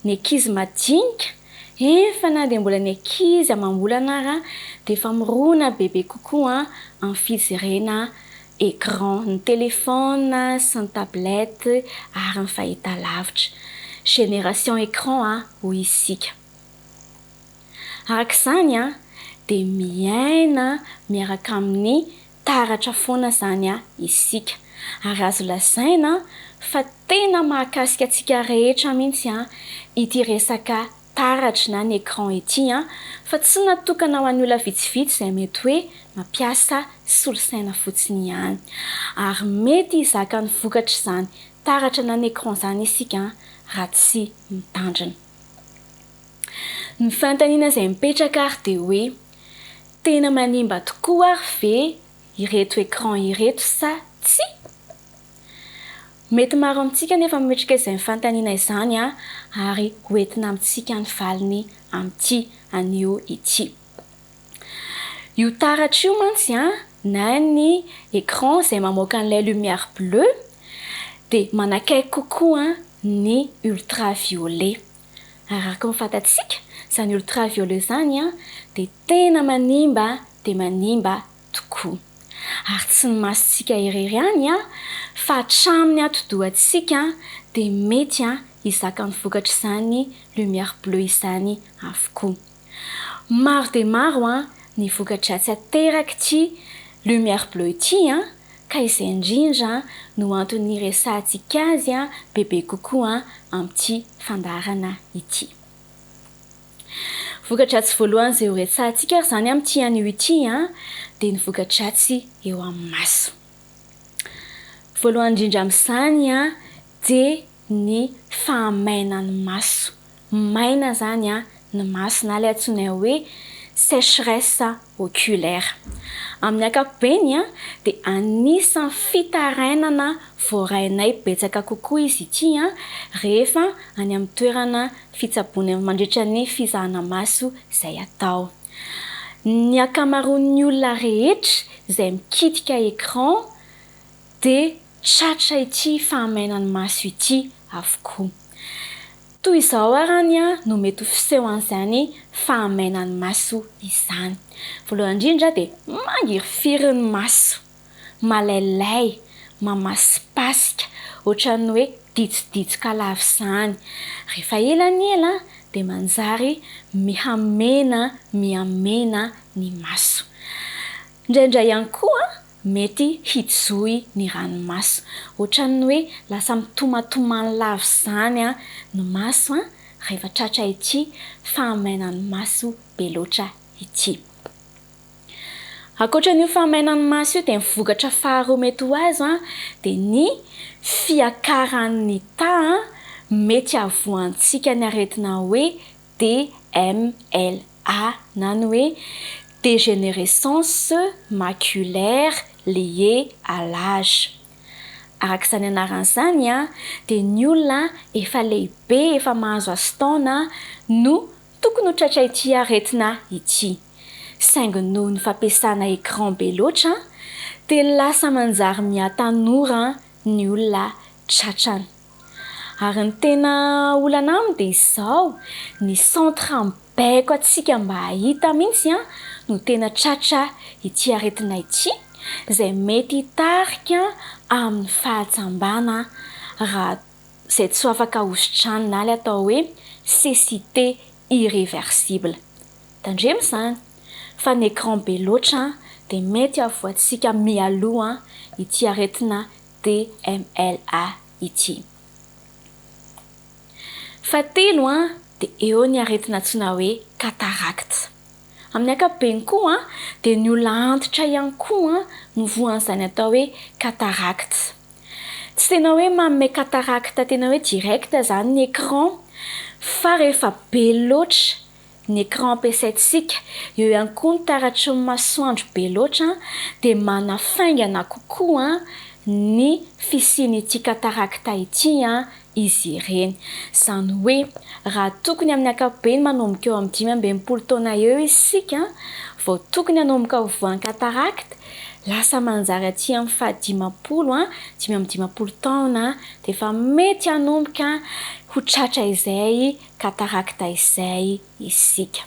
Speaker 11: Ny ankizy madinika, efa na dia mbola ny ankizy amam-bolana ara dia efa mirona bebe kokoa amin'ny fijerena écran, ny téléphone sy ny tablette ary ny fahitalavitra. Génération écran hoy isika. Araka izany dia miaina miaraka amin'ny taratra foana izany isika. Ary azo lazaina fa tena mahakasika antsika rehetra mihitsy ity resaka taratra na ny écran ity fa tsy natokana ho an'ny olona vitsivitsy izay mety hoe mampiasa solosaina fotsiny ihany. Ary mety hizaka ny vokatr'izany taratra na ny écran izany isika raha tsy mitandrina. Ny fanontaniana izay mipetraka ary dia hoe, tena manimba tokoa ary ve ireto écran ireto sa tsia? Mety maro amintsika anefa mametraka izany fanontaniana izany ary ho entina amintsika ny valiny amin'ity anio ity. Io taratra io mantsy na ny écran izay mamoaka an'ilay lumière bleue dia manakaiky kokoa ny ultraviolet. Ary araka ny fantatsika, izany ultraviolet izany dia tena manimba dia manimba tokoa. Ary tsy ny masontsika irery ihany fa hatramin'ny atidohantsika dia mety hizaka ny vokatr'izany lumière bleue izany avokoa. Maro dia maro ny voka-dratsy aterak'ity lumière bleue ity ka izay indrindra no antony niresahantsika azy bebe kokoa amin'ity fandaharana ity. Voka-dratsy voalohany izay horesahantsika ary izany amin'ity anio ity dia ny voka-dratsy eo amin'ny maso. Voalohany indrindra amin'izany dia ny fahamainan'ny maso. Maina izany ny maso na ilay antsoinay hoe sécheresse oculaire. Amin'ny ankapobeny dia anisan'ny fitarainana voarainay betsaka kokoa izy ity rehefa any amin'ny toerana fitsaboana mandritra ny fizahana maso izay atao. Ny ankamaroan'ny olona rehetra izay mikitika écran dia tratra ity fahamainan'ny maso ity avokoa. Toy izao arany no mety ho fisehoan'izany fahamainan'ny maso izany. Voalohany indrindra dia mangirifiry ny maso, malailay, mamasipasika, ohatran'ny hoe ditsiditsoka lava izany. Rehefa ela ny ela dia manjary mihamena mihamena ny maso. Indraindray ihany koa mety hijohy ny ranomaso. Ohatran'ny hoe lasa mitomatomany lava izany ny maso rehefa tratra ity fahamainan'ny maso be loatra ity. Ankoatra an'io fahamainan'ny maso io dia ny vokatra faharoa mety ho azo dia ny fiakaran'ny taha mety hahavoantsika ny aretina hoe DMLA na ny hoe Dégénérescence maculaire liée à l'âge. Araka izany anarany izany dia ny olona efa lehibe efa mahazo azo taona no tokony ho tratra ity aretina ity. Saingy noho ny fampiasana écran be loatra dia lasa manjary mihatanora ny olona tratrany. Ary ny tena olana aminy dia izao, ny centre mibaiko antsika mba hahita mihitsy no tena tratra ity aretina ity, izay mety hitarika amin'ny fahajambana raha izay tsy ho afaka hositranina na ilay atao hoe cécité irréversible. Tandremo izany fa ny écran be loatra dia mety hahavoantsika mialoha ity aretina DMLA ity. Fahatelo dia eo ny aretina antsoina hoe cataracte. Amin'ny ankapobeny koa dia ny olona antitra ihany koa no voan'izany atao hoe cataracte. Tsy tena hoe manome cataracte tena hoe direct izany ny écran fa rehefa be loatra ny écran ampiasaintsika, eo ihany koa ny taratry ny masoandro be loatra dia manafaingana kokoa ny fisian'ity cataracte ity izy ireny. Izany hoe raha tokony amin'ny ankapobeny manomboka eo amin'ny 65 taona eo isika vao tokony hanomboka ho voan'ny cataracte, lasa manjary aty amin'ny fahadimampolo, 55 taona dia efa mety hanomboka ho tratra izay cataracte izay isika.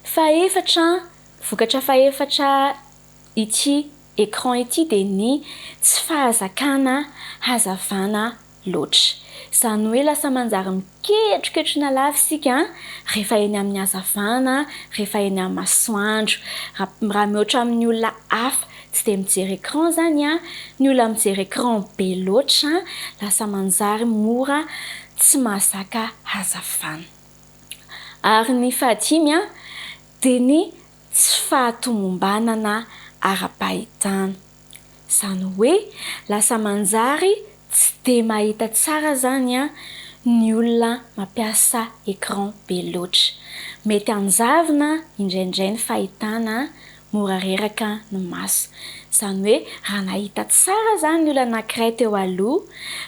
Speaker 11: Fahefatra, vokatra fahefatra ity écran ity dia ny tsy fahazakana hazavana loatra. Izany hoe lasa manjary miketroketrona lava isika rehefa eny amin'ny hazavana, rehefa eny amin'ny masoandro. Raha mihoatra amin'ny olona hafa tsy dia mijery écran izany, ny olona mijery écran be loatra lasa manjary mora tsy mahazaka hazavana. Ary ny fahadimy dia ny tsy fahatomombanana ara-pahitana. Izany hoe lasa manjary tsy dia mahita tsara izany ny olona mampiasa écran be loatra. Mety hanjavona indraindray ny fahitana mora reraka ny maso. Izany hoe raha nahita tsara izany ny olona anankiray teo aloha,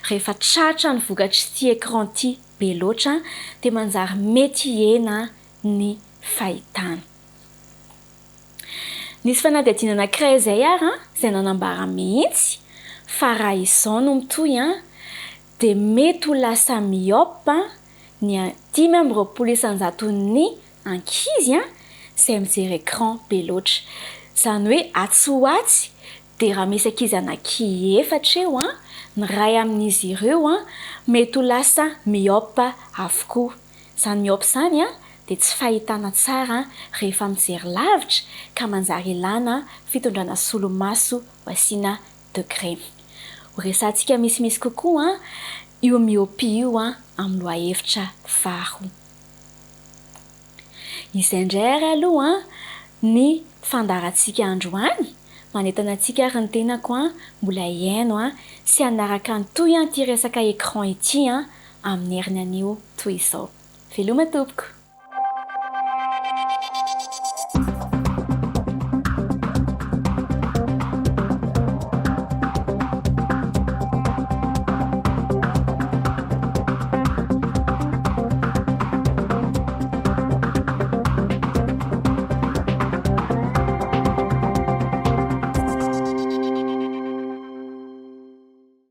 Speaker 11: rehefa tratra ny vokatr'ity écran ity be loatra dia manjary mety hihena ny fahitana. Nisy fanadihadiana anankiray izay ary izay nanambara mihitsy fa raha izao no mitohy dia mety ho lasa myope ny 25 isan-jaton'ny ankizy izay mijery écran be loatra. Izany hoe atsy ho atsy dia raha misy ankizy anaky efatra eo, ny iray amin'izy ireo mety ho lasa myope avokoa. Izany myope izany dia tsy fahitana tsara rehefa mijery lavitra ka manjary ilana fitondrana solomaso ho asiana degré. Ho resahantsika misimisy kokoa io myopie io amin'ny lohahevitra faharoa. Izay indray ary aloha ny fandaharantsika androany. Manentana antsika ary ny tenako mbola hihaino sy hanaraka ny tohy ity resaka écran ity amin'ny heriny anio toy izao. Veloma tompoko!